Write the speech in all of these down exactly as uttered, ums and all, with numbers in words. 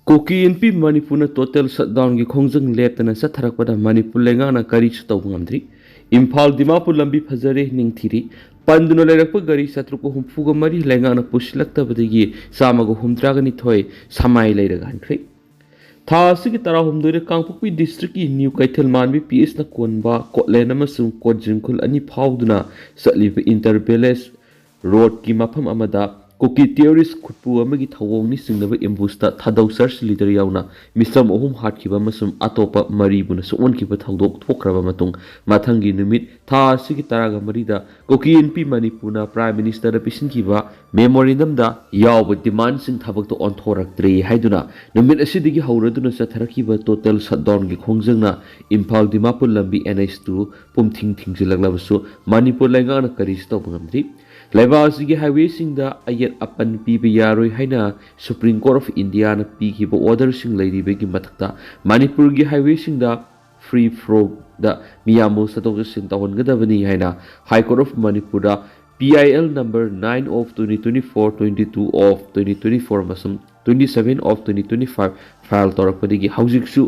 ꯀꯨꯀꯤ ꯏꯟꯄꯤ ꯃꯅꯤꯄꯨꯔꯅ ꯇꯣꯇꯦꯜ ꯁꯠꯗꯥꯎꯟꯒꯤ ꯈꯣꯡꯖꯪ ꯂꯦꯞꯇꯅ ꯆꯠꯊꯔꯛꯄꯗ ꯃꯅꯤꯄꯨꯔ ꯂꯩꯉꯥꯛꯅ ꯀꯔꯤꯁꯨ ꯇꯧꯕ ꯉꯝꯗ꯭ꯔꯤ꯫ ꯏꯝꯐꯥꯜ ꯗꯤꯃꯥꯄꯨꯔ ꯂꯝꯕꯤ ꯐꯖꯔꯦ ꯅꯤꯡꯊꯤꯔꯤ꯫ ꯄꯟꯗꯨꯅ ꯂꯩꯔꯛꯄ ꯒꯥꯔꯤ ꯆꯥꯇ꯭ꯔꯨꯛꯀ ꯍꯨꯝꯐꯨꯒ ꯃꯔꯤ ꯂꯩꯉꯥꯛꯅ ꯄꯨꯁꯤꯜꯂꯛꯇꯕꯗꯒꯤ ꯆꯥꯝꯃꯒ ꯍꯨꯝꯗ꯭ꯔꯥꯒ ꯅꯤꯊꯣꯏ ꯁꯃꯥꯏ ꯂꯩꯔꯒ ꯍꯟꯈ꯭ꯔꯦ꯫ ꯊꯥ ꯑꯁꯤꯒꯤ ꯇꯔꯥꯍꯨꯝꯗꯣꯏꯗ ꯀꯥꯡꯄꯣꯛꯄꯤ ꯗꯤꯁꯇ꯭ꯔꯤꯛꯀꯤ ꯅ꯭ꯌꯨ ꯀꯩꯊꯦꯜ ꯃꯥꯟꯕꯤ ꯄꯤ ꯑꯦꯁꯅ ꯀꯣꯟꯕ ꯀꯣꯠꯂꯦꯟ ꯑꯃꯁꯨꯡ ꯀꯣꯠꯖꯤꯡꯈꯨꯜ ꯑꯅꯤ ꯐꯥꯎꯗꯨꯅ ꯆꯠꯂꯤꯕ ꯏꯟꯇꯔ ꯚꯤꯂꯦꯖ ꯔꯣꯗꯀꯤ ꯃꯐꯝ ꯑꯃꯗ ꯀꯨꯀꯤ ꯇꯦꯔꯣꯔꯤꯁ ꯈꯨꯠꯄꯨ ꯑꯃꯒꯤ ꯊꯧꯑꯣꯡꯅꯤ ꯆꯤꯡꯅꯕ ꯑꯦꯝꯕꯨꯁꯇ ꯊꯥꯗꯧ ꯆꯔꯆ ꯂꯤꯗꯔ ꯌꯥꯎꯅ ꯃꯤꯆꯝ ꯑꯍꯨꯝ ꯍꯥꯠꯈꯤꯕ ꯑꯃꯁꯨꯡ ꯑꯇꯣꯞꯄ ꯃꯔꯤꯕꯨꯅ ꯁꯣꯛꯍꯟꯈꯤꯕ ꯊꯧꯗꯣꯛ ꯊꯣꯛꯈ꯭ꯔꯕ ꯃꯇꯨꯡ, ꯃꯊꯪꯒꯤ ꯅꯨꯃꯤꯠ ꯊꯥ ꯑꯁꯤꯒꯤ ꯇꯔꯥꯒ ꯃꯔꯤꯗ ꯀꯨꯀꯤ ꯏꯟꯄꯤ ꯃꯅꯤꯄꯨꯔꯅ ꯄ꯭ꯔꯥꯏꯝ ꯃꯤꯅꯤꯁꯇꯔꯗ ꯄꯤꯁꯤꯟꯈꯤꯕ ꯃꯦꯃꯣꯔꯦꯟꯗꯝꯗ ꯌꯥꯎꯕ ꯗꯤꯃꯥꯟꯁꯤꯡ ꯊꯕꯛꯇ ꯑꯣꯟꯊꯣꯔꯛꯇ꯭ꯔꯦ ꯍꯥꯏꯗꯨꯅ ꯅꯨꯃꯤꯠ ꯑꯁꯤꯗꯒꯤ ꯍꯧꯔꯗꯨꯅ ꯆꯠꯊꯔꯛꯈꯤꯕ ꯇꯣꯇꯦꯜ ꯁꯠꯗꯥꯎꯟꯒꯤ ꯈꯣꯡꯖꯪꯅ ꯏꯝꯐꯥꯜ ꯗꯤꯃꯥꯄꯨꯔ ꯂꯝꯕꯤ ꯑꯦꯟ ꯑꯩꯆ ꯇꯨ ꯄꯨꯝꯊꯤꯡ ꯊꯤꯡꯖꯤꯜꯂꯛꯂꯕꯁꯨ ꯃꯅꯤꯄꯨꯔ ꯂꯩꯉꯥꯛꯅ ꯀꯔꯤꯁꯨ ꯇꯧꯕ ꯉꯝꯗ꯭ꯔꯤ꯫ ꯂꯩꯕꯥꯛ ꯑꯁꯤꯒꯤ ꯍꯥꯏꯋꯦꯁꯤꯡꯗ ꯑꯌꯦꯠ ꯑꯄꯟ ꯄꯤꯕ ꯌꯥꯔꯣꯏ ꯍꯥꯏꯅ ꯁꯨꯄ꯭ꯔꯤꯝ ꯀꯣꯔꯠ ꯑꯣꯐ ꯏꯟꯗꯤꯌꯥꯅ ꯄꯤꯈꯤꯕ ꯑꯣꯔꯗꯔꯁꯤꯡ ꯂꯩꯔꯤꯕꯒꯤ ꯃꯊꯛꯇ ꯃꯅꯤꯄꯨꯔꯒꯤ ꯍꯥꯏꯋꯦꯁꯤꯡꯗ ꯐ꯭ꯔꯤ ꯐ꯭ꯂꯣꯗ ꯃꯤꯌꯥꯝꯕꯨ ꯆꯠꯊꯣꯛ ꯆꯠꯁꯤꯟ ꯇꯧꯍꯟꯒꯗꯕꯅꯤ ꯍꯥꯏꯅ ꯍꯥꯏ ꯀꯣꯔꯠ ꯑꯣꯐ ꯃꯅꯤꯄꯨꯔꯗ P I L number nine of twenty twenty-four, twenty-two of twenty twenty-four ꯑꯃꯁꯨꯡ twenty-seven of twenty twenty-five file ꯇꯧꯔꯛꯄꯗꯒꯤ ꯍꯧꯖꯤꯛꯁꯨ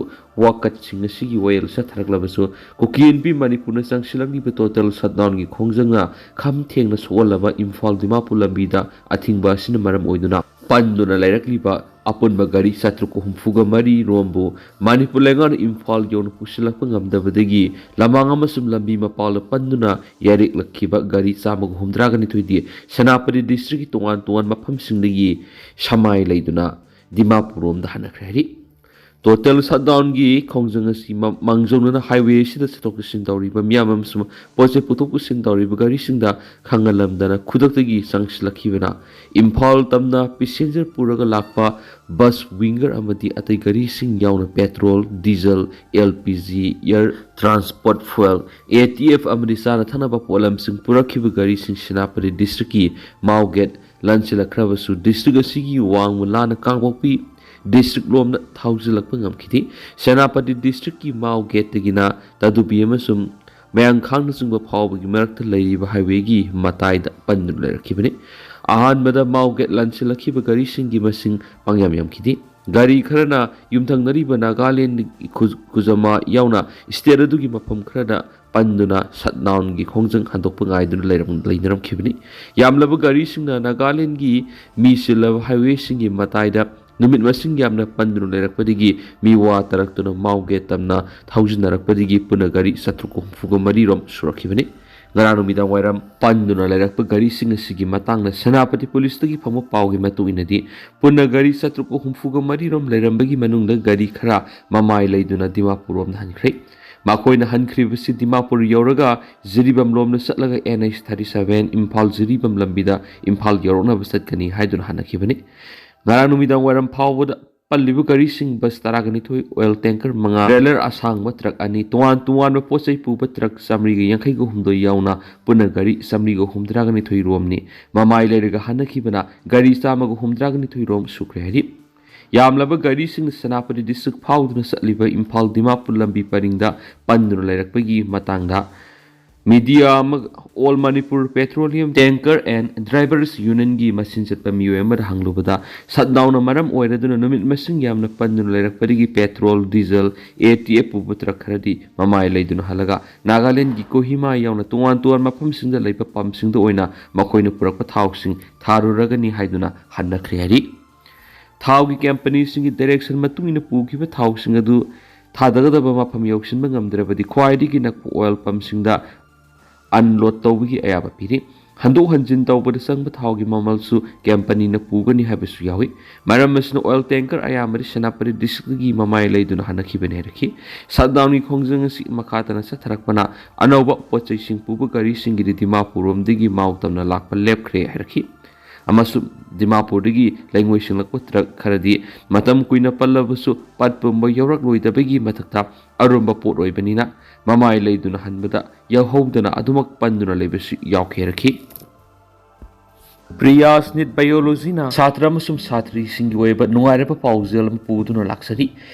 ꯋꯥꯀꯠꯁꯤꯡ ꯑꯁꯤꯒꯤ ꯋꯥꯌꯦꯜ ꯆꯠꯊꯔꯛꯂꯕꯁꯨ ꯀꯨꯀꯤ ꯏꯟꯄꯤ ꯃꯅꯤꯄꯨꯔꯅ ꯆꯪꯁꯤꯜꯂꯛꯂꯤꯕ ꯇꯣꯇꯦꯜ ꯁꯠꯗꯥꯎꯟꯒꯤ ꯈꯣꯡꯖꯪꯅ ꯈꯝ ꯊꯦꯡꯅ ꯁꯣꯛꯍꯜꯂꯕ ꯏꯝꯐꯥꯜ ꯗꯤꯃꯥꯄꯨꯔ ꯂꯝꯕꯤꯗ ꯑꯊꯤꯡꯕ ꯑꯁꯤꯅ ꯃꯔꯝ ꯑꯣꯏꯗꯨꯅ ꯄꯟꯗꯨꯅ ꯂꯩꯔꯛꯂꯤꯕ ꯑꯄꯨꯟꯕ ꯒꯥꯔꯤ ꯆꯥꯇ꯭ꯔꯨꯛ ꯍꯨꯝꯐꯨꯒ ꯃꯔꯤ ꯔꯣꯝꯕꯨ ꯃꯅꯤꯄꯨꯔ ꯂꯩꯉꯥꯛꯅ ꯏꯝꯐꯥꯜ ꯌꯧꯅ ꯄꯨꯁꯤꯜꯂꯛꯄ ꯉꯝꯗꯕꯗꯒꯤ ꯂꯃꯥꯡ ꯑꯃꯁꯨꯡ ꯂꯝꯕꯤ ꯃꯄꯥꯜꯗ ꯄꯟꯗꯨꯅ ꯌꯥꯔꯦꯛꯂꯛꯈꯤꯕ ꯒꯥꯔꯤ ꯆꯥꯝꯃꯒ ꯍꯨꯝꯗ꯭ꯔꯥꯒ ꯅꯤꯊꯣꯏꯗꯤ ꯁꯦꯅꯥꯄꯇꯤ ꯗꯤꯁꯇ꯭ꯔꯤꯛꯀꯤ ꯇꯣꯉꯥꯟ ꯇꯣꯉꯥꯟꯕ ꯃꯐꯝꯁꯤꯡꯗꯒꯤ ꯁꯃꯥꯏ ꯂꯩꯗꯨꯅ ꯗꯤꯃꯥꯄꯨꯔ ꯔꯣꯝꯗ ꯍꯟꯅꯈ꯭ꯔꯦ ꯍꯥꯏꯔꯤ꯫ ꯇꯣꯇꯦꯜ ꯁꯠꯗꯥꯎꯟꯒꯤ ꯈꯣꯡꯖꯪ ꯑꯁꯤ ꯃ-, ꯃꯥꯡꯖꯧꯅꯅ ꯍꯥꯏꯋꯦ ꯑꯁꯤꯗ ꯆꯠꯊꯣꯛ ꯆꯠꯁꯤꯟ ꯇꯧꯔꯤꯕ ꯃꯤꯌꯥꯝ ꯑꯃꯁꯨꯡ ꯄꯣꯠ ꯆꯩ ꯄꯨꯊꯣꯛ ꯄꯨꯁꯤꯟ ꯇꯧꯔꯤꯕ ꯒꯥꯔꯤꯁꯤꯡꯗ ꯈꯪꯍꯜꯂꯝꯗꯅ ꯈꯨꯗꯛꯇꯒꯤ ꯆꯪꯁꯤꯜꯂꯛꯈꯤꯕꯅ ꯏꯝꯐꯥꯜ ꯇꯝꯅ ꯄꯦꯁꯦꯟꯖꯔ ꯄꯨꯔꯒ ꯂꯥꯛꯄ ꯕꯁ ꯋꯤꯡꯒꯔ ꯑꯃꯗꯤ ꯑꯇꯩ ꯒꯥꯔꯤꯁꯤꯡ ꯌꯥꯎꯅ petrol, diesel, L P G, air transport fuel, A T F ꯑꯃꯗꯤ ꯆꯥꯅ ꯊꯛꯅꯕ ꯄꯣꯠꯂꯝꯁꯤꯡ ꯄꯨꯔꯛꯈꯤꯕ ꯒꯥꯔꯤꯁꯤꯡ ꯁꯦꯅꯥꯄꯇꯤ ꯗꯤꯁꯇ꯭ꯔꯤꯛꯀꯤ ꯃꯥꯎ ꯒꯦꯠ ꯂꯥꯟꯁꯤꯜꯂꯛꯈ꯭ꯔꯕꯁꯨ ꯗꯤꯁꯇ꯭ꯔꯤꯛ ꯑꯁꯤꯒꯤ ꯋꯥꯡꯃ ꯂꯥꯟꯅ ꯀꯥꯡꯄꯣꯛꯄꯤ ꯗꯤꯁꯇ꯭ꯔꯤꯛ ꯂꯣꯝꯗ ꯊꯧꯖꯤꯜꯂꯛꯄ ꯉꯝꯈꯤꯗꯦ꯫ ꯁꯦꯅꯥꯄꯇꯤ ꯗꯤꯁꯇ꯭ꯔꯤꯛꯀꯤ ꯃꯥꯎ ꯒꯦꯠꯇꯒꯤꯅ ꯇꯥꯗꯨꯕꯤ ꯑꯃꯁꯨꯡ ꯃꯌꯥꯡꯈꯥꯡꯅꯆꯤꯡꯕ ꯐꯥꯎꯕꯒꯤ ꯃꯔꯛꯇ ꯂꯩꯔꯤꯕ ꯍꯥꯏꯋꯦꯒꯤ ꯃꯇꯥꯏꯗ ꯄꯟꯗꯨꯅ ꯂꯩꯔꯛꯈꯤꯕꯅꯤ꯫ ꯑꯍꯥꯟꯕꯗ ꯃꯥꯎ ꯒꯦꯠ ꯂꯥꯟꯁꯤꯜꯂꯛꯈꯤꯕ ꯒꯥꯔꯤꯁꯤꯡꯒꯤ ꯃꯁꯤꯡ ꯄꯪꯌꯥꯝ ꯌꯥꯝꯈꯤꯗꯦ꯫ ꯒꯥꯔꯤ ꯈꯔꯅ ꯌꯨꯝꯊꯪꯅꯔꯤꯕ ꯅꯥꯒꯥꯂꯦꯟ ꯈꯨ-, ꯈꯨꯖꯃꯥ ꯌꯥꯎꯅ ꯁ꯭ꯇꯦꯠ ꯑꯗꯨꯒꯤ ꯃꯐꯝ ꯈꯔꯗ ꯄꯟꯗꯨꯅ ꯁꯠꯗꯥꯎꯟꯒꯤ ꯈꯣꯡꯖꯪ ꯍꯟꯗꯣꯛꯄ ꯉꯥꯏꯗꯨꯅ ꯂꯩꯔꯝ-, ꯂꯩꯅꯔꯝꯈꯤꯕꯅꯤ꯫ ꯌꯥꯝꯂꯕ ꯒꯥꯔꯤꯁꯤꯡꯅ ꯅꯥꯒꯥꯂꯦꯟꯒꯤ ꯃꯤ ꯆꯤꯜꯂꯕ ꯍꯥꯏꯋꯦꯁꯤꯡꯒꯤ ꯃꯇꯥꯏꯗ ꯅꯨꯃꯤꯠ ꯃꯁꯤꯡ ꯌꯥꯝꯅ ꯄꯟꯗꯨꯅ ꯂꯩꯔꯛꯄꯗꯒꯤ ꯃꯤꯋꯥ ꯇꯥꯔꯛꯇꯨꯅ ꯃꯥꯎꯒꯦ ꯇꯝꯅ ꯊꯧꯖꯤꯟꯅꯔꯛꯄꯗꯒꯤ ꯄꯨꯟꯅ ꯒꯥꯔꯤ ꯆꯥꯇ꯭ꯔꯨꯛꯀ ꯍꯨꯝꯐꯨꯒ ꯃꯔꯤ ꯔꯣꯝ ꯁꯨꯔꯛꯈꯤꯕꯅꯤ꯫ ꯉꯔꯥꯡ ꯅꯨꯃꯤꯗꯥꯡ ꯋꯥꯏꯔꯝ ꯄꯟꯗꯨꯅ ꯂꯩꯔꯛꯄ ꯒꯥꯔꯤꯁꯤꯡ ꯑꯁꯤꯒꯤ ꯃꯇꯥꯡꯗ ꯁꯦꯅꯥꯄꯇꯤ ꯄꯨꯂꯤꯁꯇꯒꯤ ꯐꯪꯕ ꯄꯥꯎꯒꯤ ꯃꯇꯨꯡ ꯏꯟꯅꯗꯤ, ꯄꯨꯟꯅ ꯒꯥꯔꯤ ꯆꯥꯇ꯭ꯔꯨꯛꯀ ꯍꯨꯝꯐꯨꯒ ꯃꯔꯤ ꯔꯣꯝ ꯂꯩꯔꯝꯕꯒꯤ ꯃꯅꯨꯡꯗ ꯒꯥꯔꯤ ꯈꯔ ꯃꯃꯥꯏ ꯂꯩꯗꯨꯅ ꯗꯤꯃꯥꯄꯨꯔ ꯔꯣꯝꯗ ꯍꯟꯈ꯭ꯔꯦ꯫ ꯃꯈꯣꯏꯅ ꯍꯟꯈ꯭ꯔꯤꯕꯁꯤ ꯗꯤꯃꯥꯄꯨꯔ ꯌꯧꯔꯒ ꯖꯤꯔꯤꯕꯥꯝ ꯂꯣꯝꯗ ꯆꯠꯂꯒ N H thirty seven Imphal Jiribam ꯂꯝꯕꯤꯗ ꯏꯝꯐꯥꯜ ꯌꯧꯔꯛꯅꯕ ꯆꯠꯀꯅꯤ ꯍꯥꯏꯗꯨꯅ ꯍꯟꯅꯈꯤꯕꯅꯤ꯫ ꯉꯔꯥꯡ ꯅꯨꯃꯤꯗꯥꯡ ꯋꯥꯏꯔꯝ ꯐꯥꯎꯕꯗ ꯄꯜꯂꯤꯕ ꯒꯥꯔꯤꯁꯤꯡ ꯕꯁ ꯇꯔꯥꯒ ꯅꯤꯊꯣꯏ, ꯑꯣꯏꯜ ꯇꯦꯡꯀꯔ ꯃꯉꯥ, ꯇ꯭ꯔꯦꯂꯔ ꯑꯁꯥꯡꯕ ꯇ꯭ꯔꯛ ꯑꯅꯤ, ꯇꯣꯉꯥꯟ ꯇꯣꯉꯥꯟꯕ ꯄꯣꯠ ꯆꯩ ꯄꯨꯕ ꯇ꯭ꯔꯛ ꯆꯥꯃꯔꯤꯒ ꯌꯥꯡꯈꯩꯒ ꯍꯨꯝꯗꯣꯏ ꯌꯥꯎꯅ ꯄꯨꯟꯅ ꯒꯥꯔꯤ ꯆꯥꯃꯔꯤꯒ ꯍꯨꯝꯗ꯭ꯔꯥꯒ ꯅꯤꯊꯣꯏ ꯔꯣꯝꯅꯤ꯫ ꯃꯃꯥꯏ ꯂꯩꯔꯒ ꯍꯟꯅꯈꯤꯕꯅ ꯒꯥꯔꯤ ꯆꯥꯝꯃꯒ ꯍꯨꯝꯗ꯭ꯔꯥꯒ ꯅꯤꯊꯣꯏ ꯔꯣꯝ ꯁꯨꯈ꯭ꯔꯦ ꯍꯥꯏꯔꯤ꯫ ꯌꯥꯝꯂꯕ ꯒꯥꯔꯤꯁꯤꯡꯅ ꯁꯦꯅꯥꯄꯇꯤ ꯗꯤꯁꯇ꯭ꯔꯤꯛ ꯐꯥꯎꯗꯨꯅ ꯆꯠꯂꯤꯕ ꯏꯝꯐꯥꯜ ꯗꯤꯃꯥꯄꯨꯔ ꯂꯝꯕꯤ ꯄꯔꯤꯡꯗ ꯄꯟꯗꯨꯅ ꯂꯩꯔꯛꯄꯒꯤ ꯃꯇꯥꯡꯗ ꯃꯤꯗꯤꯌꯥ ꯑꯃꯒ All Manipur Petroleum Tanker and Drivers Unionꯒꯤ ꯃꯁꯤꯟ ꯆꯠꯄ ꯃꯤꯑꯣꯏ ꯑꯃꯗ ꯍꯪꯂꯨꯕꯗ, ꯁꯠꯗꯥꯎꯟꯅ ꯃꯔꯝ ꯑꯣꯏꯔꯗꯨꯅ ꯅꯨꯃꯤꯠ ꯃꯁꯤꯡ ꯌꯥꯝꯅ ꯄꯟꯗꯨꯅ ꯂꯩꯔꯛꯄꯗꯒꯤ petrol, diesel, A T F ꯄꯨꯕ ꯇ꯭ꯔꯛ ꯈꯔꯗꯤ ꯃꯃꯥꯏ ꯂꯩꯗꯨꯅ ꯍꯜꯂꯒ ꯅꯥꯒꯥꯂꯦꯟꯒꯤ ꯀꯣꯍꯤꯃꯥ ꯌꯥꯎꯅ ꯇꯣꯉꯥꯟ ꯇꯣꯉꯥꯟꯕ ꯃꯐꯝꯁꯤꯡꯗ ꯂꯩꯕ ꯄꯝꯁꯤꯡꯗ ꯑꯣꯏꯅ ꯃꯈꯣꯏꯅ ꯄꯨꯔꯛꯄ ꯊꯥꯎꯁꯤꯡ ꯊꯥꯔꯨꯔꯒꯅꯤ ꯍꯥꯏꯗꯨꯅ ꯍꯟꯅꯈ꯭ꯔꯦ ꯍꯥꯏꯔꯤ꯫ ꯊꯥꯎꯒꯤ ꯀꯝꯄꯅꯤꯁꯤꯡꯒꯤ ꯗꯥꯏꯔꯦꯛꯁꯟ ꯃꯇꯨꯡ ꯏꯟꯅ ꯄꯨꯈꯤꯕ ꯊꯥꯎꯁꯤꯡ ꯑꯗꯨ ꯊꯥꯗꯒꯗꯕ ꯃꯐꯝ ꯌꯧꯁꯤꯟꯕ ꯉꯝꯗ꯭ꯔꯕꯗꯤ ꯈ꯭ꯋꯥꯏꯗꯒꯤ ꯅꯛꯄ ꯑꯣꯏꯜ ꯄꯝꯁꯤꯡꯗ ꯑꯟꯂꯣꯗ ꯇꯧꯕꯒꯤ ꯑꯌꯥꯕ ꯄꯤꯔꯤ꯫ ꯍꯟꯗꯣꯛ ꯍꯟꯖꯤꯟ ꯇꯧꯕꯗ ꯆꯪꯕ ꯊꯥꯎꯒꯤ ꯃꯃꯜꯁꯨ ꯀꯝꯄꯅꯤꯅ ꯄꯨꯒꯅꯤ ꯍꯥꯏꯕꯁꯨ ꯌꯥꯎꯏ꯫ ꯃꯔꯝ ꯑꯁꯤꯅ ꯑꯣꯏꯜ ꯇꯦꯡꯀꯔ ꯑꯌꯥꯝꯕꯗꯤ ꯁꯦꯅꯥꯄꯇꯤ ꯗꯤꯁꯇ꯭ꯔꯤꯛꯇꯒꯤ ꯃꯃꯥꯏ ꯂꯩꯗꯨꯅ ꯍꯟꯅꯈꯤꯕꯅꯤ ꯍꯥꯏꯔꯛꯈꯤ꯫ ꯁꯠꯗꯥꯎꯟꯒꯤ ꯈꯣꯡꯖꯪ ꯑꯁꯤ ꯃꯈꯥ ꯇꯥꯅ ꯆꯠꯊꯔꯛꯄꯅ ꯑꯅꯧꯕ ꯄꯣꯠ ꯆꯩꯁꯤꯡ ꯄꯨꯕ ꯒꯥꯔꯤꯁꯤꯡꯒꯤꯗꯤ ꯗꯤꯃꯥꯄꯨꯔ ꯔꯣꯝꯗꯒꯤ ꯃꯥꯎ ꯇꯝꯅ ꯂꯥꯛꯄ ꯂꯦꯞꯈ꯭ꯔꯦ ꯍꯥꯏꯔꯛꯈꯤ꯫ ꯑꯃꯁꯨꯡ ꯗꯤꯃꯥꯄꯨꯔꯗꯒꯤ ꯂꯩꯉꯣꯏꯁꯤꯡꯂꯛꯄ ꯇ꯭ꯔꯛ ꯈꯔꯗꯤ ꯃꯇꯝ ꯀꯨꯏꯅ ꯄꯜꯂꯕꯁꯨ ꯄꯠ ꯄꯨꯝꯕ ꯌꯧꯔꯛꯂꯣꯏꯗꯕꯒꯤ ꯃꯊꯛꯇ ꯑꯔꯨꯝꯕ ꯄꯣꯠ ꯑꯣꯏꯕꯅꯤꯅ ꯃꯃꯥꯏ ꯂꯩꯗꯨꯅ ꯍꯟꯕꯗ ꯌꯥꯎꯍꯧꯗꯅ ꯑꯗꯨꯃꯛ ꯄꯟꯗꯨꯅ ꯂꯩꯕꯁꯨ ꯌꯥꯎꯈꯤ ꯍꯥꯏꯔꯛꯈꯤ꯫ ꯄ꯭ꯔꯤꯌꯥꯁ ꯅꯤꯠ ꯕꯥꯏꯑꯣꯂꯣꯖꯤꯅ ꯁꯥꯇ꯭ꯔ ꯑꯃꯁꯨꯡ ꯁꯥꯇ꯭ꯔꯤꯁꯤꯡꯒꯤ ꯑꯣꯏꯕ ꯅꯨꯡꯉꯥꯏꯔꯕ ꯄꯥꯎꯖꯦꯜ ꯑꯃ ꯄꯨꯗꯨꯅ ꯂꯥꯛꯆꯔꯤ꯫